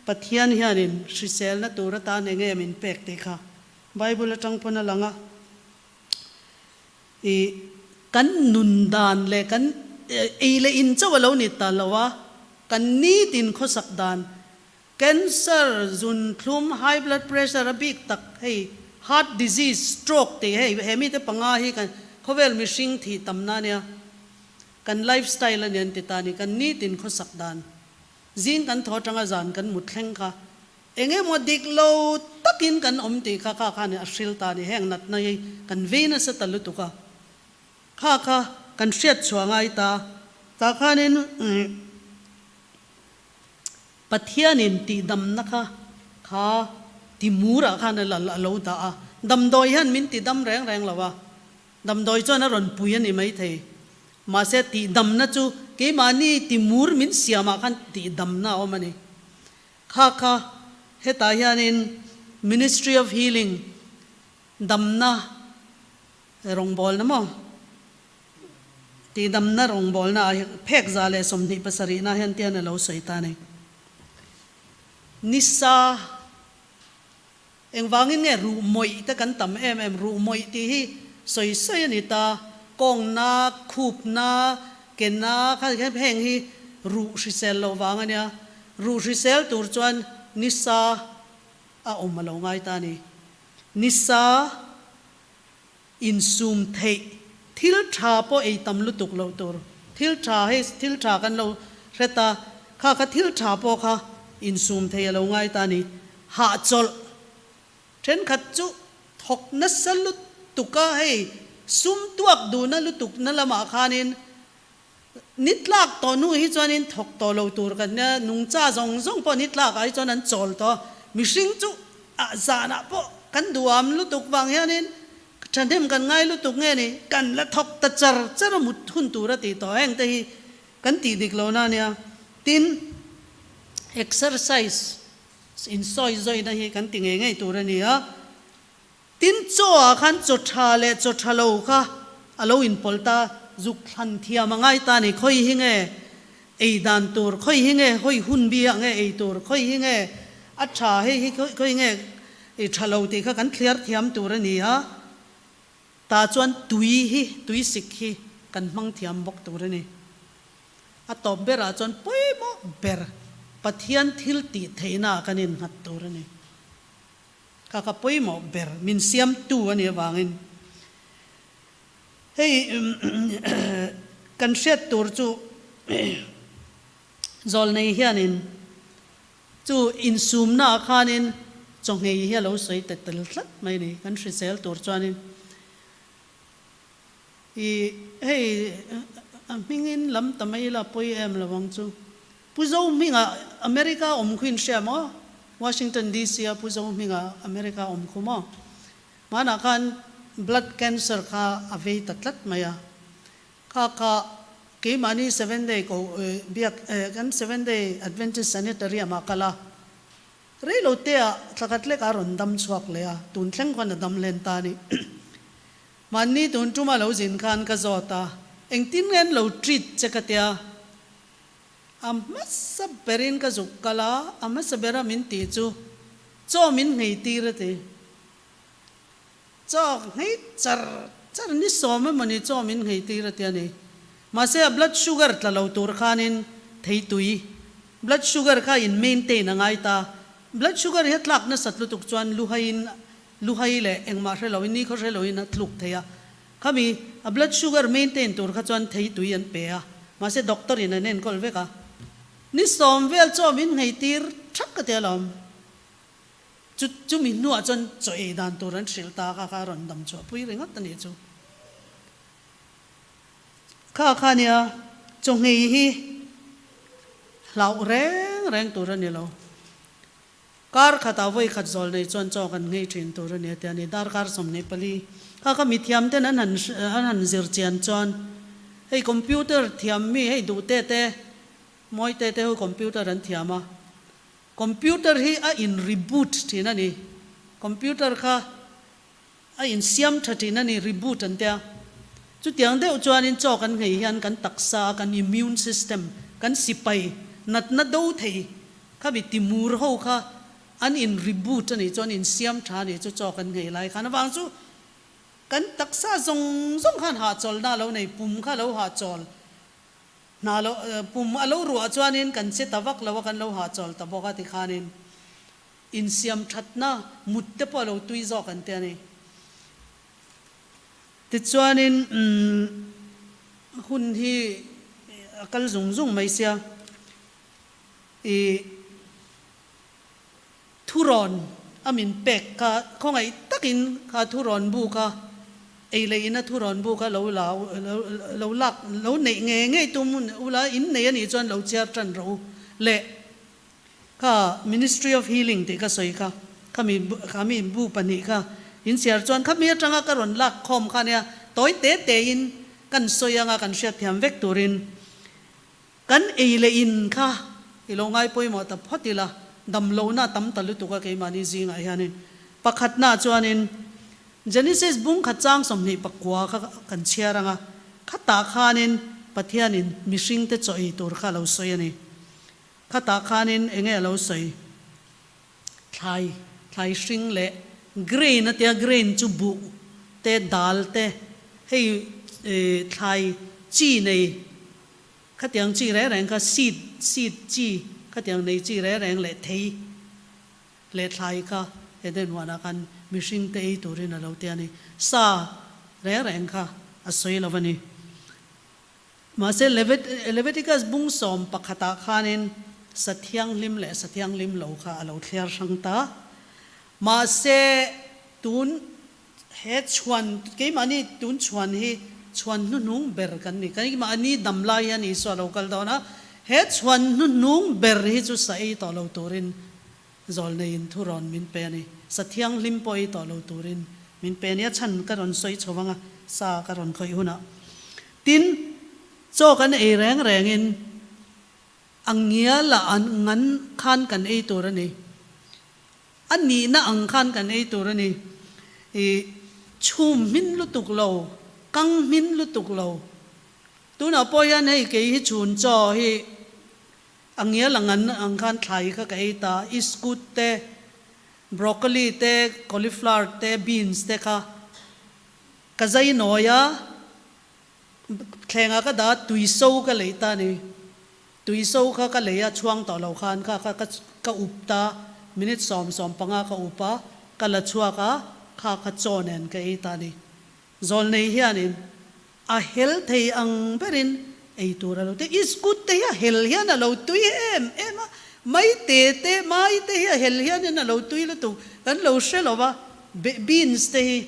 Pathian hianin hriselna tur atan eng nge min pek tih kha Bible atang pawn a lang a. I kan nun dan leh kan ei leh in chauh a lo ni ta lo a, kan nitin khawsak dan, cancer, zunthlum, high blood pressure a bik tak hei heart disease, stroke tih hei he mite panga hi kan khawvel mihring thih tamna a nia. Kan life style a nen ti ta ni, kan nitin khawsak dan. Zing kan thaw atanga zan kan mut thleng kha eng emaw dik lo takin kan awm tih kha kha khan a hril ta ni, heng natna hi kan vei nasa ta lutuk a, kha kha kan hriat chhuah ngai ta. Tah khanin Pathianin tihdamna kha kha timurah khan a lo dah a, damdawi hian min tidam reng reng lo a, Damdawi chuan a rawn pui a ni maithei. Mahse, tihdamna chu keimahni timur min siamah khan tihdamna a awm a ni. Kha kha hetah hianin Ministry of Healing, damna rawngbawlna maw? Tihdamna rawngbawlna ah phek 127 na hian tian a lo sawi ta a ni. Nisa. Engvangin nge ruh mawih te kan tam em em? Ruh mawih tih hi sawi sawi a ni ta. Kawngna, khupna, kena kha heng hi ruh hrisel loh vang a nia. Ruh hrisel tur chuan nisa a awm a lo ngai ta a ni. Nisa insum theih thil tha pawh ei tam lutuk loh tur. Thil tha hei thil tha kan lo hre ta, kha kha thil tha pawh kha insum thei a lo ngai ta a ni. Hahchawlh thenkhat chu thawk nasa lutuk a, hei sum tuak duhna lutuk na lamah khanin ni tlak tawh hnu hi chuanin thawk tawh lo tur kan nia, nungcha zawng zawng pawh ni tlakah hi chuan an chawl tawh a, mihring chu ah zanah pawh kan duham lutuk vang hianin thahnem kan ngai lutuk nge ni, kan la thawk ta char char a mut hun tur a tih tawh heng te hi kan tih dik lohna a nia, tin exercise Insawi zawina hi kan ti ngei ngei tur a ni a. Tin, chaw ah khan chaw tha leh chaw tha lo kha a lo inpawlh ta, zuk thlan thiam a ngai ta a ni. Khawi hi nge ei dan tur, khawi hi nge hawi hun bi ah nge ei tur, khawi hi nge a tha, hei hi khawi nge ei tha lo tih kha kan thliar thiam tur a ni a. Tah chuan tui hi, tui sik hi kan hmang thiam bawk tur a ni. A tawp berah chuan pawimawh ber Pathian thil tih theihnaah kan innghat tur a ni. Kha kha pawimawh ber min siamtu a nih avangin hei kan hriat tur chu zawlnei hianin chu insumnaah khanin. Chaw nghei hi a lo sawi ta tel tlat mai a ni, kan hrisel tur chuanin. I hei a hmingin lam ta mai ila pawi em lo ang chu. Pu Zohminga America awm khu in hria maw? Washington DC a Pu Zohminga America awm khu maw? Hmanah khan blood cancer kha a vei ta tlat mai a. Kha kha keimahni Seven Day ko biak kan Seven Day Adventist Sanitarium ah kal a. Rei lo te ah thlakhat lek a rawn dam chhuak leh a, tun thleng khuan a dam hlen ta a ni. Mahni tun tuma lo zin khan ka zawt a, engtin nge an lo treat che ka tia. A hmasa berin ka zuk kal a, a hmasa bera min tih chu chaw min nghei tir a ti. Chaw nghei char char ni sawm emawni chaw min nghei tir a ti a ni. Mahse a blood sugar tla lo tur khanin theitui blood sugar kha in maintain a ngai ta. Blood sugar hi a tlak nasat lutuk chuan luhaiin Luhai leh engmah hre loin ni khaw hre loin a tluk thei a. Khami a blood sugar maintain tur kha chuan thei tui an pe a, mahse doctor in an enkawl vek a. Ni sawm vel chaw min nghei tir thak ka ti alawm. Chu chumi hnuah chuan chaw ei dan tur an hrilh ta kha kha a rawn dam chhuah pui ringawt a nih chu. Kha kha nia chaw nghei hi hlauh reng reng tur a ni lo. Kar khatah vawi khat zawl nei chuan chaw kan nghei thin tur a ni a ti a ni. Darkar 24 kha ka mithiam ten an han an han zir chian chuan hei computer thiam mi hei duh te te mawi te te ho computer an thiam a, computer hi a in reboot thin a ni. Computer kha a insiam tha thin a ni, reboot an tia. Chutiang deuh chuanin chaw kan nghei hian kan taksa a kan immune system, kan sipai natna do thei khami timur ho kha an in reboot a nih chuan insiam tha a nih chu chaw kan nghei lai khan avang chu kan taksa zawng zawng khan hahchawlhna a lo nei, pum kha a lo hahchawl hna lo pum a lo ruah chuanin kan che ta vak lo a kan lo hahchawl ta bawk a tikhanin Insiam thatna mut te pawh a lo tui zawk an ti a ni. Tichuanin hun hi a kal zung zung mai sia, i thurawn a min pek kha khawngaih takin kha thurawn bu kha ei leh ina thurawn bu kha lo la lo lak lo neih ngei ngei tum ula in nei a nih chuan lo chhiar tan rawh u le. Kha Ministry of Healing tih ka sawi kha, khami khami bu pahnih kha in chhiar chuan khami atanga ka rawn lak khawm kha nia, tawi te te in kan sawi anga kan hriat thiam vek turin kan ei leh in kha i lo ngai pawimawh ta phawt ila, dam lohna a tam ta lutuk a keimahni zingah hianin. Pakhatna chuanin Genesis bung khat chang 29 kha kan chhiar anga, khatah khanin Pathianin mihringte chaw ei tur kha a lo sawi a ni. Khatah khanin enge a lo sawi? Thlai, thlai hring leh grain a tia, grain chu buh te, dal te, hei thlai chi nei, khatiang chi reng reng kha seed, seed chi khatiang nei chi reng reng leh thei leh thlai kha Eden huanah khan mihring te ei turin a lo ti a ni. Sa reng reng kha a sawi lo a ni. Mahse, Leviticus bung 11 ah khanin sa thianghlim leh sa thianghlim lo kha a lo thliar hrang ta. Mahse, tun he chhuan, keimahni tun chhuan hi chhuan hnuhnung ber kan ni. Keimahni dam lai hian Isua a lo kal dawn a, he chhuan hnuhnung ber hi chu sa ei tawh lo turin zawlneiin thurawn min pe a ni. Sa thianghlim pawh ei tawh lo turin min pe a ni. A chhan ka rawn sawi chho vang a, sa ka rawn khawih hunah. Tin, chaw kan ei reng rengin a ngial a an ngan khan kan ei tur a ni. A nihna ang khan kan ei tur a ni. I chhum hmin lutuk lo, kang hmin lutuk lo. Tunah pawh hian hei kei hi chhun chaw hi a ngial a ngan ang khan thlai kha ka ei ta. Iskut te, broccoli te, cauliflower te, beans te kha Ka zai nawi a, thlengah ka dah a, tui so ka lei ta a ni. Tui so kha ka lei a, chhuang tawh lo khan kha kha ka up ta, minute sawm sawm panga ka up a, ka la chhuak a, kha kha chaw nen ka ei ta a ni. Zawlnei hianin a hel thei ang berin Ei tur a lo te iskut te hi a hel hian a lo tui em em a, mai te te mai te hi a hel hianin a lo tui lutuk kan lo hre lo va, beans te hi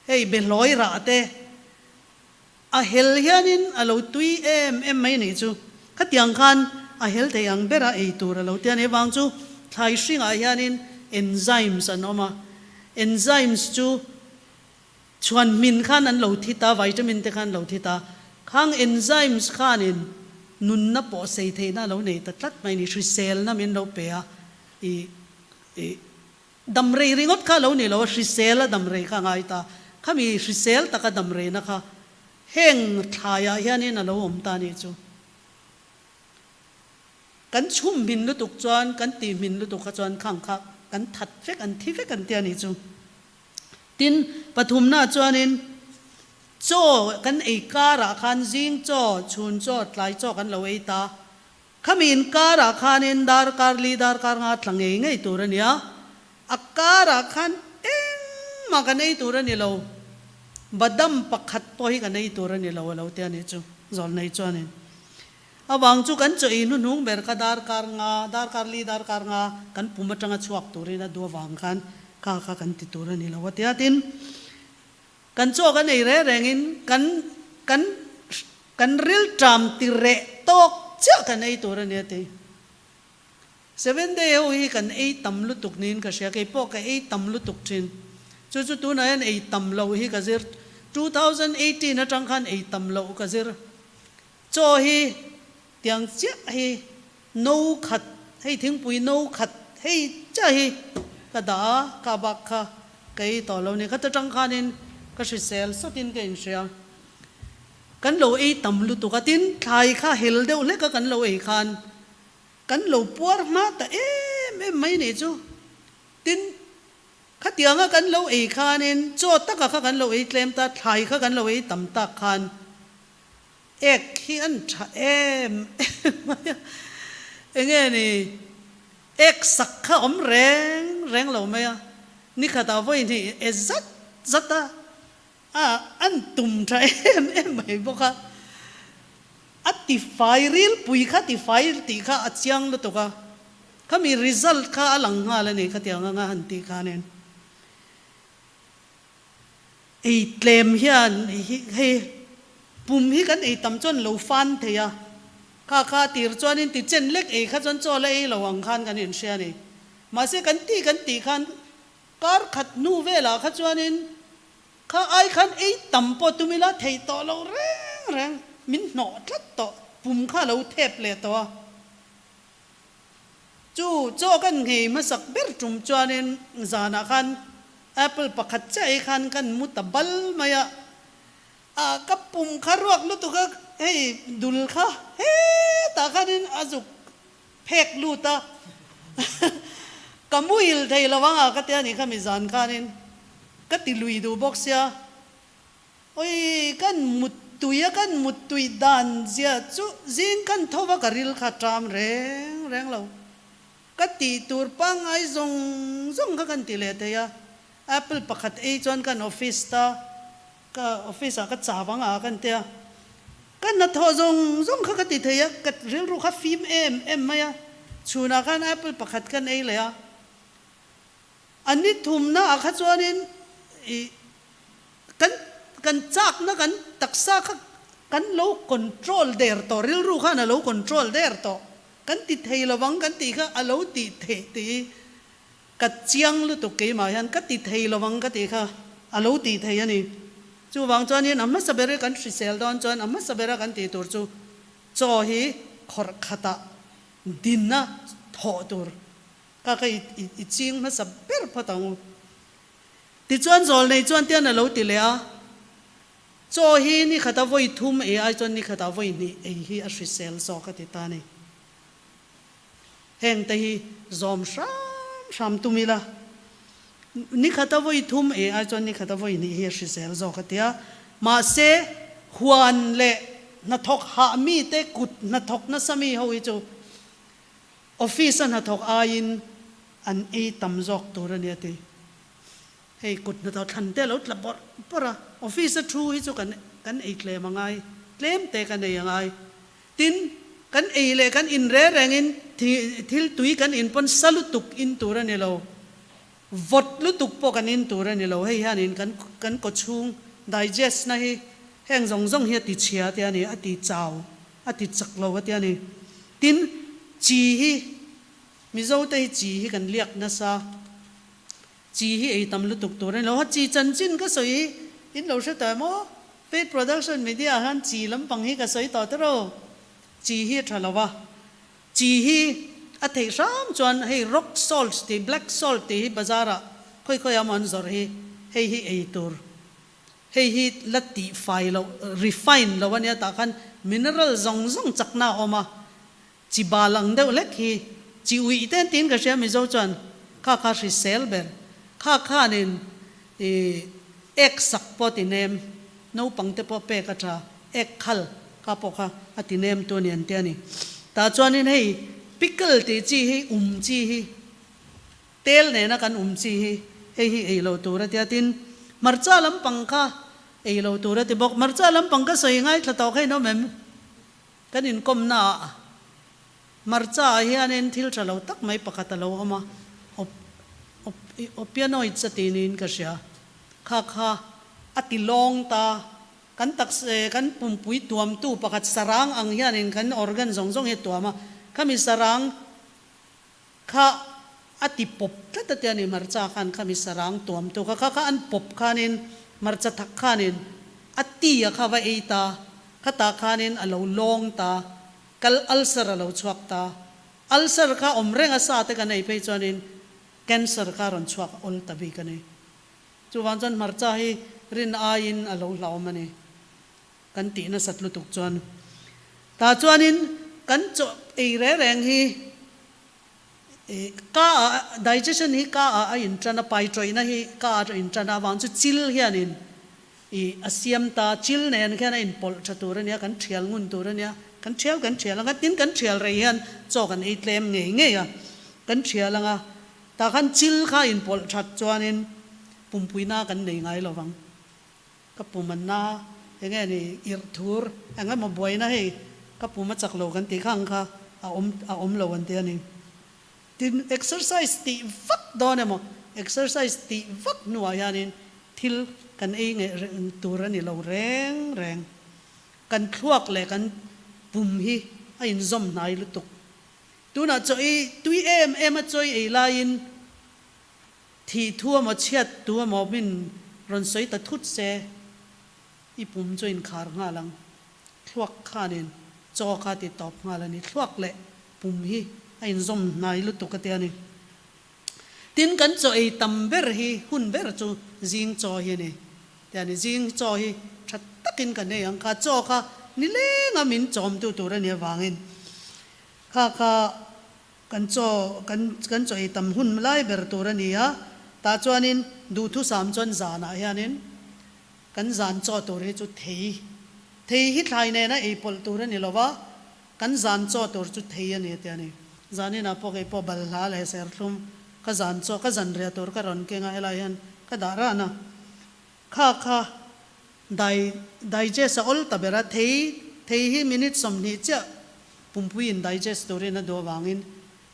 hei behlawi rah te a hel hianin a lo tui em em mai nih chu. Khatiang khan a hel thei ang bera ei tur a lo ti a ni vang chu thlai hringah hianin enzymes an awm a, enzymes chu Chhuan hmin khan an lo thi ta, vitamin te khan lo thi ta. Khang enzymes khanin nunna pawh sei theihna a lo nei ta tlat mai ni, hriselna min lo pe a, i i damrei ringawt kha a lo ni lo a, hrisel a damrei kha a ngai ta. Khami hrisel taka damreina kha heng thlaiah hianin a lo awm ta nih chu. Kan chhum hmin lutuk chuan, kan tih hmin lutuk kha chuan khang kha kan that vek, an thi vek an ti a nih chu. Tin, pathumna chuanin chaw kan ei karah khan zing chaw, chhun chaw, tlai chaw kan lo ei ta. Khami inkarah khanin darkar li darkar nga tla ngei ngei tur a nia. A karah khan engmah kan ei tur a ni lo. Badam pakhat pawh hi kan ei tur a ni lo a lo ti a nih chu, Zawlnei chuanin. Avang chu kan chaw ei hnuhnung ber kha darkar nga, darkar li darkar nga kan pum atanga chhuak turin a duh avang khan kha kha kan ti tur a ni lo a tia. Tin, kan chaw kan ei reng rengin kan kan kan rilṭam ti reh tawk chiah kan ei tur a ni a ti. Seven day ho hi kan ei tam lutuk niin ka hria, kei pawh ka ei tam lutuk thin. Chu chu tunah hian ei tam loh hi ka zir, 2018 atang khan ei tam loh ka zir. Chaw hi tiang chiah hi no khat, hei thingpui no khat hei chiah hi ka dah a, ka bak kha ka ei tawh lo ni. Khata tang khanin ka hrisel sawtin ka inhria. Kan lo ei tam lutuk a, tin thlai kha hel deuh hlek a kan lo ei khan kan lo puar hma ta em em mai nih chu. Tin khatianga kan lo ei khanin chaw taka kha kan lo ei tlem ta, thlai kha kan lo ei tam tak khan Ek hi an tha em em mai a, enge ni ek sak kha awm reng reng lo mai a, nikhatah vawi hnih e zat zat a, a an tum tha em em mai bawk a, a tifai rilpui kha tifai tih kha a chiang lutuk a, khami result kha a lang nghal a ni khatiang anga han tih khanin. Ei tlem hian hei pum hi kan ei tam chuan lo fan thei a, kha kha tir chuanin ti chen lek ei kha chuan chaw la ei lo ang khan kan inhria a ni. Mahse kan tih kan tih khan kar khat hnu velah kha chuanin kha ai khan ei tam pawh tum ila theih tawh lo reng reng min hnawh tlat tawh, pum kha a lo thep leh tawh a. Chu chaw kan nghei hmasak ber tum chuanin zanah khan apple pakhat chiah ei khan kan mu ta bal mai a, ah ka pum kha ruak lutuk a, hei dul kha hetah khanin a zuk phek lut a, ka muhil thei lo ang a ka tia nih kha mi zan khanin ka ti lui duh bawk sia. Oi, kan muttui a, kan muttui dan zia chu zing kan tho va ka ril kha ṭam reng reng lo. Ka tih tur pangngai zawng zawng kha kan ti leh thei a, apple pakhat ei chuan kan office ta, ka office ah ka chau ang a kan tia, ka hnathawh zawng zawng kha ka ti thei a, ka rilru kha fim em em mai a, chhunah khan apple pakhat kan ei leh a, a ni thumna ah kha chuanin ih Kan kan chakna kan taksa kha kan lo control der tawh, rilru khan a lo control der tawh. Kan ti thei lovang kan tih kha a lo tih theih tih hi ka chiang lutuk keimah hian ka ti thei lovang ka tih kha a lo tih thei a ni. Chuvang chuanin a hmasa ber hi kan hrisel dawn chuan a hmasa bera kan tih tur chu chaw hi khawrh khatah dinna thawh tur kha kha i ching hmasa ber phawt ang u. Tichuan zawlnei chuan tian a lo ti leh a, Chaw hi ni khata vawi thum ei ai chuan ni khata vawi hnih ei hi a hrisel zawk a ti ta a ni. Heng te hi zawm hram hram tum ila, ni khata vawi thum ei ai chuan ni khata vawi hnih hi a hrisel zawk a ti a. Mahse, huan leh hnathawk hah mite kut hnathawk nasa mi ho hi chu Office a hnathawk aiin an ei tam zawk tur a ni a ti. Hei kut hnathawk thlan te a lo tla bawrh bawrh a, office a thu hi chu kan kan ei tlem a ngai. tlem te kan ei a ngai. Tin, kan ei leh kan in re rengin thil tui kan in pawn sa lutuk in tur a ni lo, vawt lutuk pawh kan in tur a ni lo. Hei hianin kan kan kawchhung digest na hi heng zawng zawng hi a ti chhia te a ni, a ti chau, a ti chak lo a ti a ni. Tin, chi hi Mizo te hi chi hi kan liak nasa. Chi hi ei tam lutuk tur a ni lo. Ha chi chanchin ka sawi hi in lo hre tawh em aw? Paid production media ah hian chi lampang hi ka sawi tawh tawh. Chi hi a tha lo a. Chi hi a theih hram chuan hei rock salt tih black salt tih hi bazar ah khawi khawi ah maw an zawrh hi hei hi ei tur. Hei hi la tih fai loh refine loh a nia tah khan mineral zawng zawng chakna a awm a. Chi bal ang deuh hlek hi chi uih te tiin ka hria Mizo chuan kha kha hrisel ber kha khanin i ek sak pawh ti nem naupang te pawh pek a tha ek khal kha pawh kha a ti nem tu a ni an ti a ni tah chuanin hei pickle tih chi hi um chi hi tel nena kan um chi hi hei hi ei lo tur a tia tin hmarcha lampang kha ei lo tur a ti bawk hmarcha lampang ka sawi ngaithla tawh kha in awm em? Kan inkawmnaah hmarcha ah hianin thil tha lo tak mai pakhat a lo awm a, op, op, opianoids a ti niin ka hria. Kha kha a ti lawng ta. Kan taksa, kan pumpui tuamtu pakhat sarang ang hianin kan organ zawng zawng hi a tuam a, khami sarang kha a ti pawp tlat a tia ni hmarcha khan khami sarang tuamtu kha kha kha an pawp khanin hmarcha thak khanin a ti a kha va ei ta khatah khanin a lo lawng ta kal ulcer a lo chhuak ta ulcer kha awm reng a sa te kan ei phei chuanin cancer kha a rawn chhuak awl ta bik a ni chuvang chuan hmarcha hi rin aiin a lo hlauhawm a ni. Kan tih nasat lutuk chuan tah chuanin kan chaw ei reng reng hi ka ah digestion hi ka ah a intan a, pai tawihna hi ka ah a intan a, avang chu chil hianin ih a siam ta, chil nen khian a inpawlh tha tur a nia, kan thial ngun tur a nia, kan thial kan thial anga, tin kan thial rei hian chaw kan ei tlem ngei ngei a, kan thial anga tah khan chil kha a inpawlh that chuanin pumpuina kan nei ngai lovang. Ka pum an na, enge ni irh thur, eng emaw buaina hei ka pum a chak lo kan tih kha ang kha a awm a awm lo an ti a ni. Tin, exercise tih vak dawn emaw, exercise tih vak hnuah hianin thil kan ei ngei reng tur a ni lo reng reng. Kan thluak leh kan pum hi a inzawm hnai lutuk. Tunah chaw ei tui em em a chaw ei laiin Thih thu emaw chhiat tu emaw min rawn sawi ta thut se, i pum chu inkhar nghal ang. Thluak khanin chaw kha ti tawp nghal a ni. Thluak leh pum hi a inzawm hnai lutuk a ti a ni. Tin, kan chaw ei tam ber hi hun ber chu zing chaw hi a ni. Ti a ni, zing chaw hi tha takin kan ei ang kha. Chaw kha nilenga min chawmtu tur a nih avangin kha kha Kan chaw kan kan chaw ei tam hun lai ber tur a ni a, tah chuanin duhthusam chuan zanah hianin kan zan chaw tur hi chu thei thei hi thlai nena ei pawlh tur a ni lo va, kan zan chaw tur chu thei a ni a ti a ni. Zaninah pawh kei pawh balhla leh serthlum ka zan chaw ka zan riah tur ka rawn keng a, helai hian ka dah ran a, kha kha dai digest a awl ta ber a, thei thei hi minute 20 chiah Pumpui in digest turin a duh avangin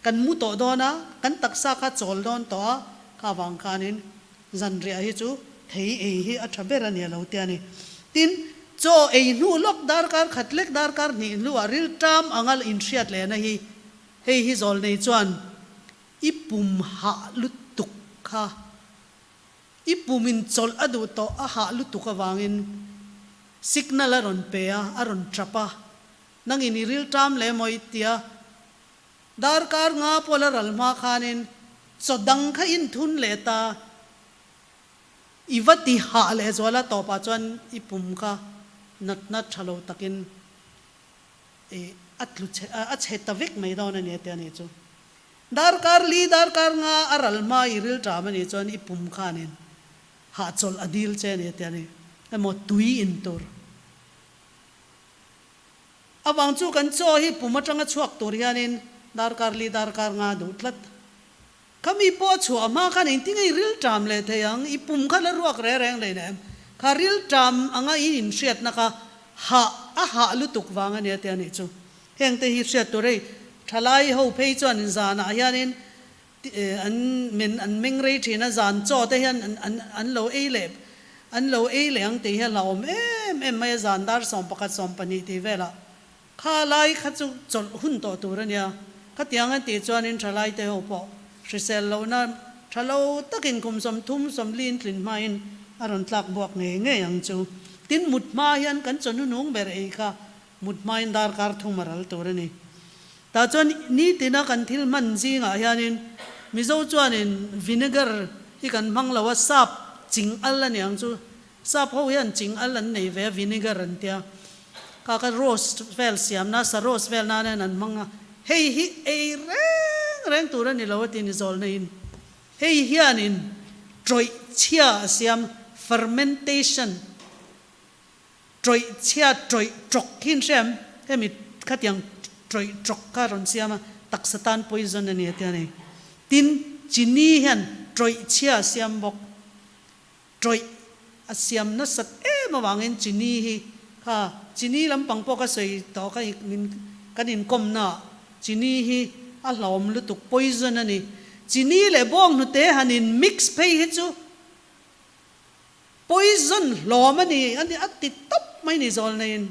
kan mu tawh dawn a, kan taksa kha chawl dawn tawh a, kha avang khanin zanriah hi chu thei ei hi a tha ber a ni a lo ti a ni. Tin, chaw ei hnu lawk darkar khat lek darkar hnih hnuah rilṭam anga inhriat lehna hi hei hi zawl nei chuan i pum hah lutuk kha i pum in chawlh a duh tawh a hah lutuk avangin signal a rawn pe a, a rawn ṭap a, Nangin i rilṭam leh maw i tia? Darkar nga pawh la ral hma khanin chaw dang kha inthun leh ta. I va ti hah leh zual a, tawpah chuan i pum kha natna ṭha lo takin i a tlu chhe a chhe ta vek mai dawn a ni a ti a nih chu. Darkar li darkar nga a ral hma i rilṭam a nih chuan i pum khanin hahchawlh a dil che a ni a ti a ni. Emaw tui in tur. Avang chu kan chaw hi pum atanga chhuak tur hianin darkar li darkar nga duh tlat. Khami pawh a chhuah hma khan engtin nge i rilṭam leh thei ang? I pum kha la ruak reng reng leh em? Kha rilṭam anga i inhriatna kha hah a A hah lutuk vang a nia te a nih chu. Heng te hi hriat tur hei thalai ho phei chuan in zanah hianin an men an meng rei thin a, zan chaw te hian an an an lo ei leh an lo ei leh ang tih hi a hlauhawm em em mai a, zan dar 11 12 tih velah kha lai kha chu chawlh hun tawh tur a nia. Khatiang an tih chuanin thalai te ho pawh hrisel lohna tha lo takin kum 30 40 in tlin hmain a rawn tlak buak ngei ngei ang chu. Tin, mut hma hian kan chawhnu nung ber ei kha mut hmain darkar thum a ral tur a ni. Tah chuan nitina kan thil hman zingah hianin Mizo chuanin vinegar hi kan hmang lo a, sap ching al a ni ang chu. Sap ho hian ching al an nei ve a, vinegar an tia. Kha kha roast vel siamna, sa roast vel nan hian an hmang a. Hei hi ei reng reng tur a ni lo a ti ni zawlneiin. Hei hianin tawih chhia a siam, fermentation. Tawih chhia tawih tawk hi in hre em? Hemi khatiang tawih tawk kha rawn siam a, taksa tan poison a ni a tia ni. Tin, chini hian tawih chhia a siam bawk. Tawih a siam nasat em avangin chini hi kha chini lampang pawh ka sawi tawh kha min kan inkawmna ah chini hi a hlauhawm lutuk poison a ni. Chini leh bawnghnute han in mix phei hi chu Poison hlawm a ni a ni a ti tawp mai ni zawlneiin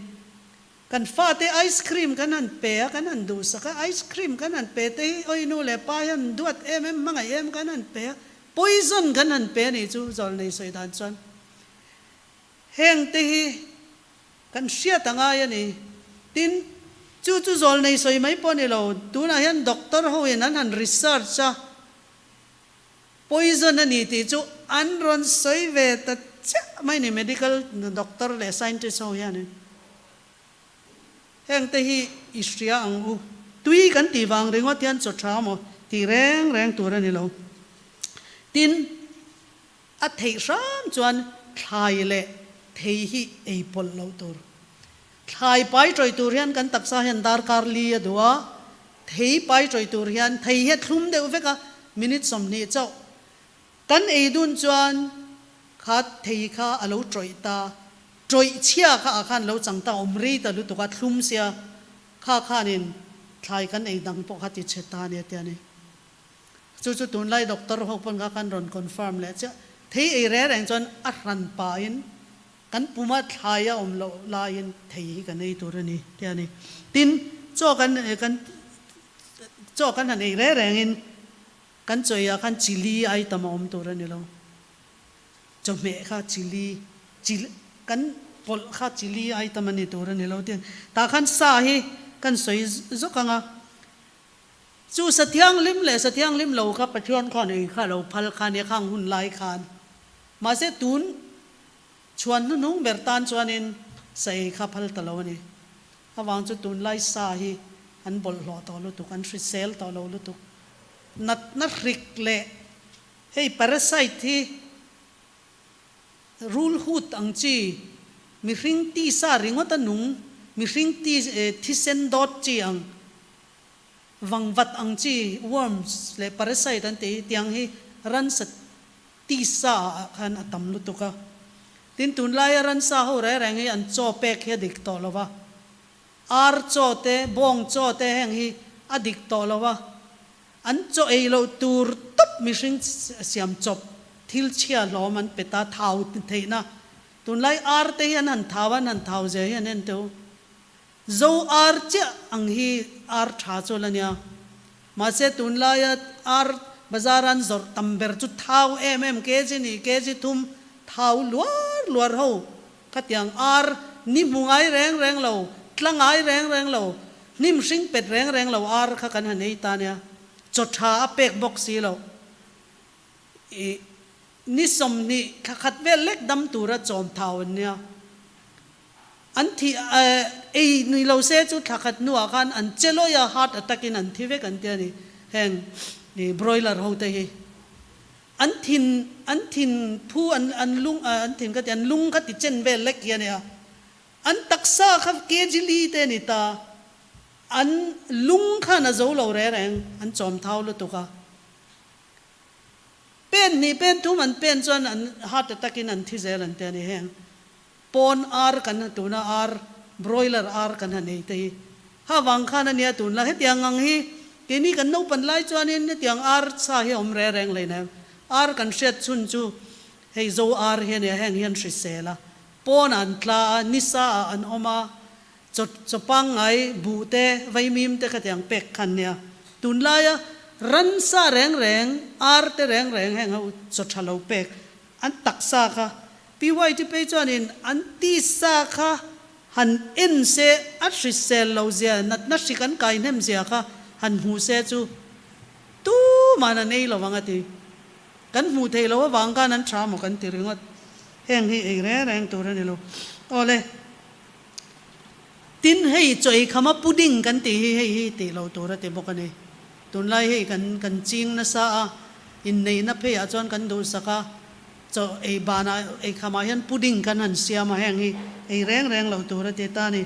kan fate ice cream kan han pe a kan han duhsak a ice cream kan han pe te hi awi nu leh pa hian duat em em hmangaih em kan han pe a poison kan han pe a nih chu zawlnei sawi dan chuan heng te hi kan hriat a ngai a ni tin chu chu zawlnei sawi mai pawh a ni lo tunah hian doctor ho in an han research a. Poison a ni tih chu an rawn sawi ve ta chiah mai ni medical doctor leh scientist ho hianin. Heng te hi i hria ang u. Tui kan tih vang ringawt hian chaw tha maw tih reng reng tur a ni lo. Tin, a theih hram chuan thlai leh thei hi ei pawlh loh tur. Thlai pai tawih tur hian kan taksa hian darkar li a duh a, thei pai tawih tur hian thei hi a thlum deuh vek a, minute 20 chauh kan ei dun chuan kha thei kha a lo tawih ta, tawih chhia kha ah khan lo chang ta awm rei ta lutuk a, thlum sia kha khanin thlai kan ei dang pawh kha ti chhe ta ania tia ni. Chu chu tunlai doctor ho pawn kha khan rawn confirm leh chiah, thei ei reng reng chuan a hran pahin Kan puma thlai a awm loh laiin thei hi kan ei tur a ni te a ni. Tin, chaw kan kan chaw kan han ei reng rengin kan chaw eiah khan chilli item a awm tur a ni lo. Chawhmeh kha chilli chil kan pawlh kha chilli item a ni tur a ni lo. Tin, tah khan sa hi kan sawi zawk ang a. Chu sa thianghlim leh sa thianghlim lo kha Pathian khan ei kha a lo phal kha nia khang hun lai khan. Mahse tun Chhuan hnuhnung ber tan chuanin sa ei kha phal ta lo a ni. Avang chu tunlai sa hi an bawlhhlawh tawh lutuk, an hrisel tawh lo lutuk. Natna hrik leh hei parasite hi rulhut ang chi, mihring tisa ringawta nung, mihring ti thisen dawt chi ang, vangvat ang chi worms leh parasite an tih hi tiang hi ransa Tisa ah khan a tam lutuk a. Tin, tunlaia ransa ho reng reng hi an chaw pek hi a dik tawh lo va. Ar chaw te, bawng chaw te heng hi a dik tawh lo va. An chaw ei loh tur tawp mihring siam chawp thil chhia hlawm an pe ta thau theihna. Tunlai ar te hi an han thau a, an han thau zia hi an en teuh. Zo ar chiah ang hi ar tha chu la nia. Mahse tunlaia ar bazar an zawrh tam ber chu thau em em kg ni kg thum thau luar luar ho khatiang ar ni hmu ngai reng reng lo, tla ngai reng reng lo, hnim hring pet reng reng lo ar kha kan han ei ta nia. Chaw tha a pek bawk si lo. I ni 20 thla khat vel lek dam tura chawm thau an nia. An thi ei ni lo se chu thla khat hnuah khan an che lawi a, heart attack in an thi vek an ti a ni. Heng broiler ho te hi an thin an thin phu an an lung an thin ka ti an lung kha ti chen vel lek hi a nia. An taksa kha kg li te a ni ta. An lung khan a zo lo reng reng an chawm thau lutuk a. Pen hnih pen thum an pen chuan an heart attack in an thi zel an ti a ni heng. Pawn ar kan tuna ar Broiler ar kan han ei te hi. Kha vang khan a nia tunlai hetiang ang hi keini kan naupan lai chuanin hetiang ar sa hi a awm reng reng hleinem. Ar kan hriat chhun chu hei zo ar hi a nia, heng hian hrisel a, pawnah an tla a, nisa ah an awm a, chaw chaw pangngai buh te, vaimim te khatiang pek kha an nia. Tunlaia ransa reng reng, ar te reng reng heng ho chaw tha lo pek an taksa kha PYT phei chuanin an tisa kha han en se a hrisel lo zia, natna hrik an kai hnem zia kha han hmu se chu tuman an ei lo ang a ti. Kan hmuh theih loh avang khan an tha maw kan ti ringawt. Heng hi ei reng reng tur a ni lo. Awle. Tin, hei chaw ei khama pudding kan tih hi hei hi tih lo tur a ti bawk a ni. Tunlai hei kan kan ching nasa a, inneihna pheiah chuan kan duhsak a, chaw ei banah ei khamah hian pudding kan han siam a, heng hi ei reng reng lo tur a ti ta a ni.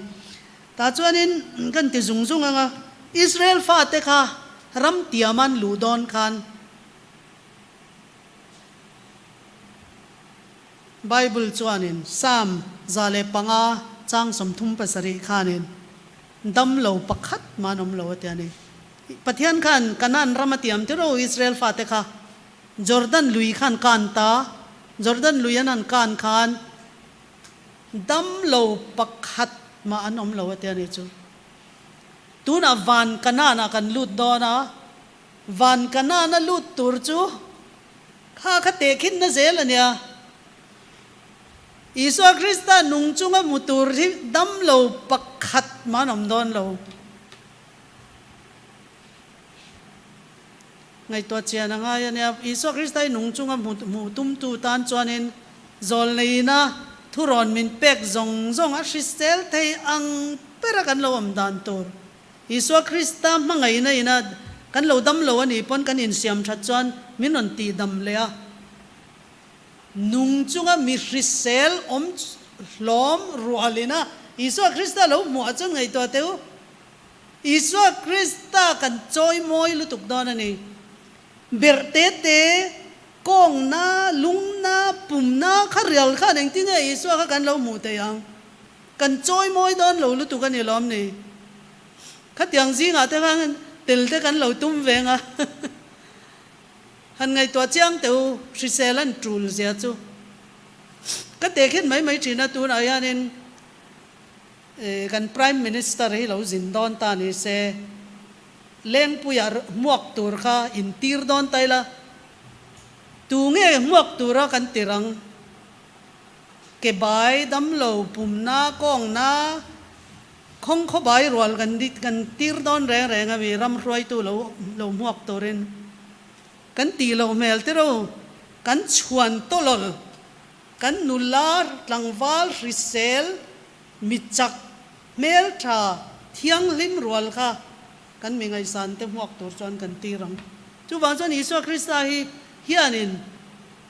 Tah chuanin kan ti zung zung ang a, Israel fate kha ram tiam an luh dawn khan, Bible chuanin Psalm 105 chang 37 khanin damlo pakhat mah an awm lo a ti a ni. Pathian khan Kanaan ram a tiam tiro Israel fate kha Jordan lui khan kan ta, Jordan lui an han kan khan damlo pakhat mah an awm lo a ti a ni chu. Tunah van Kanaan ah kan lut dawn a, van Kanaan a lut tur chu Kha kha tehkhinna zel a nia. Isua Krista nung chunga hmu tur hi dam lo pakhat mah an awm dawn lo. Ngaihtuah chian a ngai a nia. Isua Krista hi nung chunga hmu hmuh tumtu tan chuanin zawlneina thurawn min pek zawng zawng a hrisel thei ang bera kan lo awm dan tur. Isua Krista hmangaihna ina kan lo dam lo a nih pawn kan insiam that chuan min rawn tih dam leh a. Nung chunga mi hrisel awm hlawm rual ina Isua Krista lo hmuah chuan ngaihtuah teh u. Isua Krista kan chawi mawi lutuk dawn a ni. Berh te te, kawng na, lung na, pum na kha rial khan engtin nge Isua kha kan lo hmuh theih ang? Kan chawi mawi dawn lo lutuk a ni lawm ni? Khatiang zingah te khan tel te kan lo tum veng a. Han ngaihtuah chiang teh u, hrisel an tul zia chu. Ka tehkhin mai mai thin a, tunah hianin kan Prime Minister hi lo zin dawn ta ni se, Lengpuiah hmuak tur kha intir dawn ta ila, tu nge hmuak tura kan tir ang? Ke bai damlo pumna kawngna khawng khaw bai rual kan kan tir dawn reng reng a mi ram hruaitu lo lo hmuak turin kan tih loh hmel tiro kan chhuan tawlawl kan nula tlangval hrisel mi chak hmeltha thianghlim rual kha kan mi ngaihsan te hmuak tur chuan kan tir ang. Chuvang chuan Isua Krista hi hianin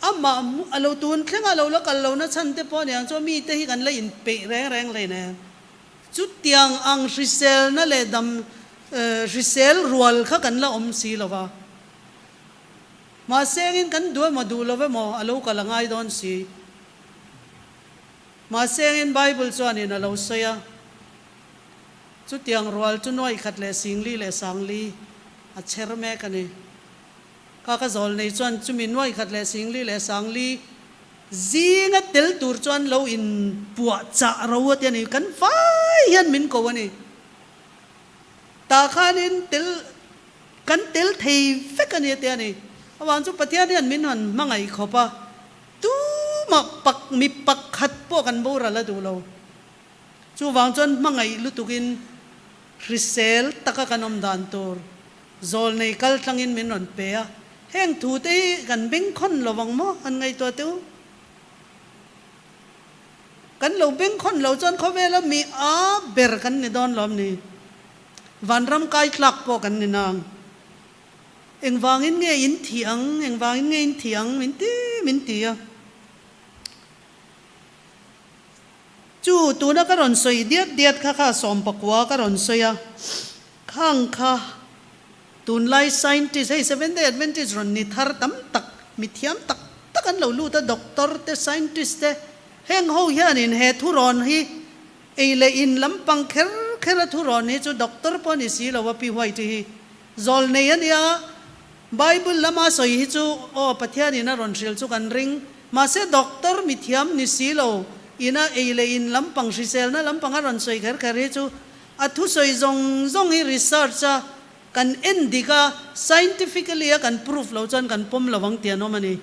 amah a lo tun thleng a lo la kal lohna chhan te pawh aniang chuan mite hi kan la inpeih reng reng hlei nen. Chutiang ang hriselna leh dam hrisel rual kha kan la awm si lo va. Mahse engin kan duh emaw duh lo emaw a lo kal a ngai dawn si. Mahse engin Bible chuanin a lo sawi a. Chutiang rual chu nuaih khat leh singli leh sangli a chher mek a ni. Ka ka zawl nei chuan chumi nuaih khat leh singli leh sangli zinga tel tur chuan lo in puah chah ro a ti a ni. Kan vai hian min ko a ni. Tah khanin tel kan tel thei vek a ni a ti a ni. Avang chu Pathian hian min han hmangaih khawp a, tumah pak mi pakhat pawh kan boral a duh lo. Chuvang chuan hmangaih lutukin hrisel taka kan awm dan tur zawlnei kal tlangin min rawn pe a, heng thute hi kan bengkhawn lo vang maw an ngaihtuah teh u? Kan lo bengkhawn lo chuan khawvela mi a ber kan ni dawn lawm ni? Vanram kai tlak pawh kan ni nang. Engvangin nge in thih ang, engvangin nge in thih ang min ti min ti a. Chu tuna ka rawn sawi diat diat kha kha 19 ka rawn sawi a, khang kha tunlai scientist hei Seventh Day Adventist rawn ni thar tam tak mithiam tak tak an lo lut a, doctor te scientist te heng ho hianin he thu rawn hi. Ei leh in lampang kher kher a thurawn hi chu doctor pawh ni si lo a Pi White hi zawlnei a nia. Bible lama sawi hi chu aw Pathianin a rawn hrilh chu kan ring. Mahse doctor mithiam ni si lo ina ei leh in lampang hriselna lampang a rawn sawi kher kher hi chu a thusawi zawng zawng hi research a kan en dik a, scientifically a kan proof lo chuan kan pawm lo ang tih an awm a ni.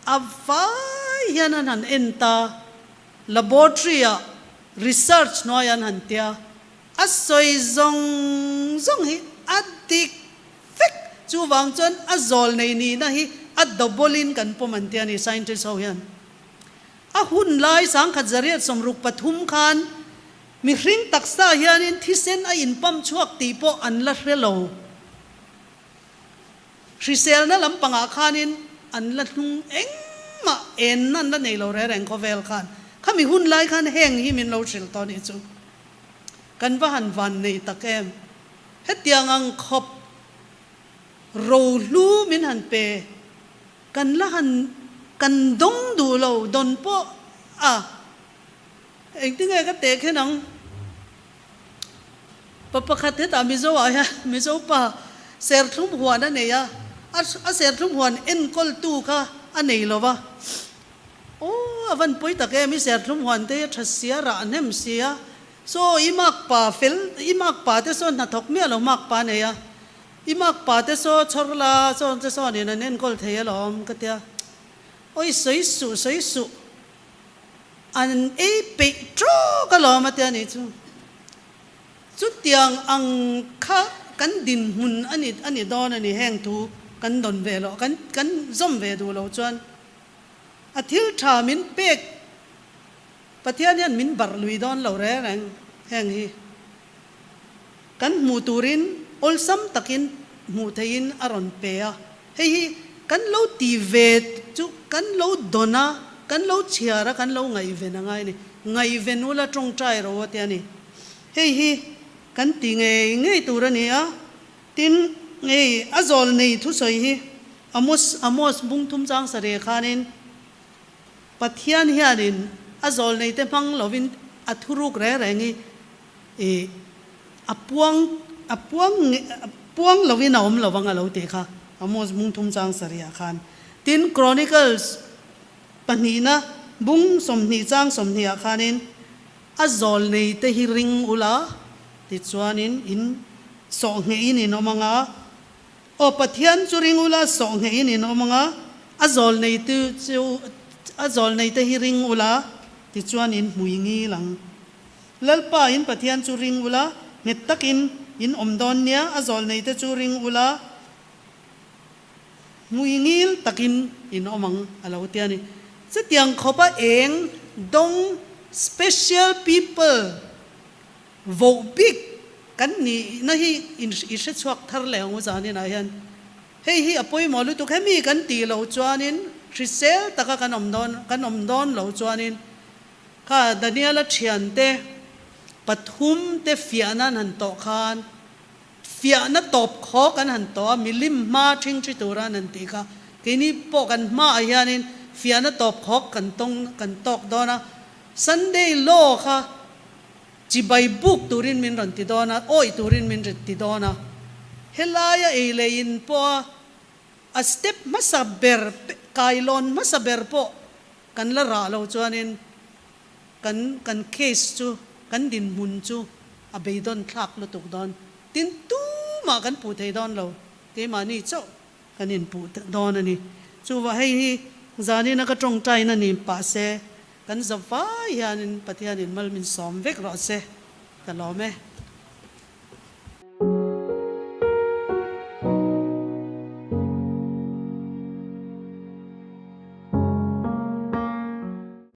A vai hian an han en ta, laboratory ah research hnuai an han tia, a sawi zawng zawng hi a dik vek, chuvang chuan a zawl nei nihna hi a double in kan pawm an tia ni scientist ho hian. A hun lai 1963 khan Mihring taksa hianin thisen a inpam chhuak tih pawh an la hre lo. Hriselna lampangah khanin an la hnung engmah enna an la nei lo reng reng khawvel khan. Khami hun lai khan heng hi min lo hrilh tawh nih chu. Kan va han van nei tak em. Hetiang ang khawp rohlu min han pe. Kan la han kan dawng duh lo dawn pawh a. Engtinge ka teh khen ang? Pa pakhat hetah Mizo ah hian Mizo pa serthlum huan a nei a, a serthlum huan enkawltu kha a nei lo va. Aw a van pawi tak em, i serthlum huan te hi a tha sia, rah hnem sia. Saw i mak pa fel, i mak pa te saw hnathawk miah lo mak pa a nei a. I mak pa te saw chhawr la, saw te sawnin an enkawl thei alawm ka tia. Awi sawi suh, sawi suh. An ei peih tawk alawm a tia nih chu. Chutiang ang kha kan dinhmun a ni a ni dawn a ni heng thu kan dawn ve loh kan kan zawm ve duh loh chuan a thil tha min pek Pathian hian min barh lui dawn lo reng reng heng hi kan hmuh turin awlsam takin hmuh theihin a rawn pe a. Hei hi kan lo ti ve chu kan lo dawn a, kan lo chhiar a, kan lo ngaihven a ngai a ni. Ngaihven ula tawngtai ro a ti a ni. Hei hi kan ti ngei ngei tur a ni a, tin hei a zawl nei thusawi hi Amos Amos bung thum chang sarih khanin Pathian hianin a zawl neite hmang lovin a thuruk reng reng hi I a puang a puang puang lovin a awm lovang a lo tih kha Amos bung thum chang sarihah khan. Tin, Chronicles pahnihna bung 20 chang 20 ah khanin a zawl nei te hi ring ula tichuanin in sawhnghehin in awm anga, aw Pathian chu ring ula sawhnghehin in awm anga, a zawl nei tu chu a zawl nei te hi ring ula tichuan in hmui ngil ang. Lalpa in Pathian chu ring ula, nghet takin in awm dawn nia, a zawlneite chu ring ula, hmui ngil takin in awm ang a lo ti a ni. Chutiang khawpa eng dawng special people voh bik kan nihna hi in i hre chhuak thar leh ang u zanin ah hian. Hei hi a pawimawh lutuk, hemi kan tih loh chuanin hrisel taka kan awm dawn kan awm dawn loh chuanin Kha Daniela thiante pathum te fiahna an han tawh khan fiahna tawp khawk an han tawh a, milim hma thingthi tura an han tih kha keini pawh kan hmaah hianin fiahna tawp khawk kan tawng kan tawk dawn a, Sunday law kha chibai buk turin min rawn ti dawn a, awih turin min ti dawn a, helaia ei leh in pawha a step hmasa ber kailawn hmasa ber pawh Kan la rah lo chuanin kan kan case chu kan dinhmun chu a beidawn thlak lutuk dawn. Tin, tumah kan puh thei dawn lo, keimahni chauh kan inpuh dawn a ni. Chuvah hei hi zanina ka tawngtaina ni pah se, kan zavai hianin Pathianin mal min sawm vek rawh se, ka lawm e.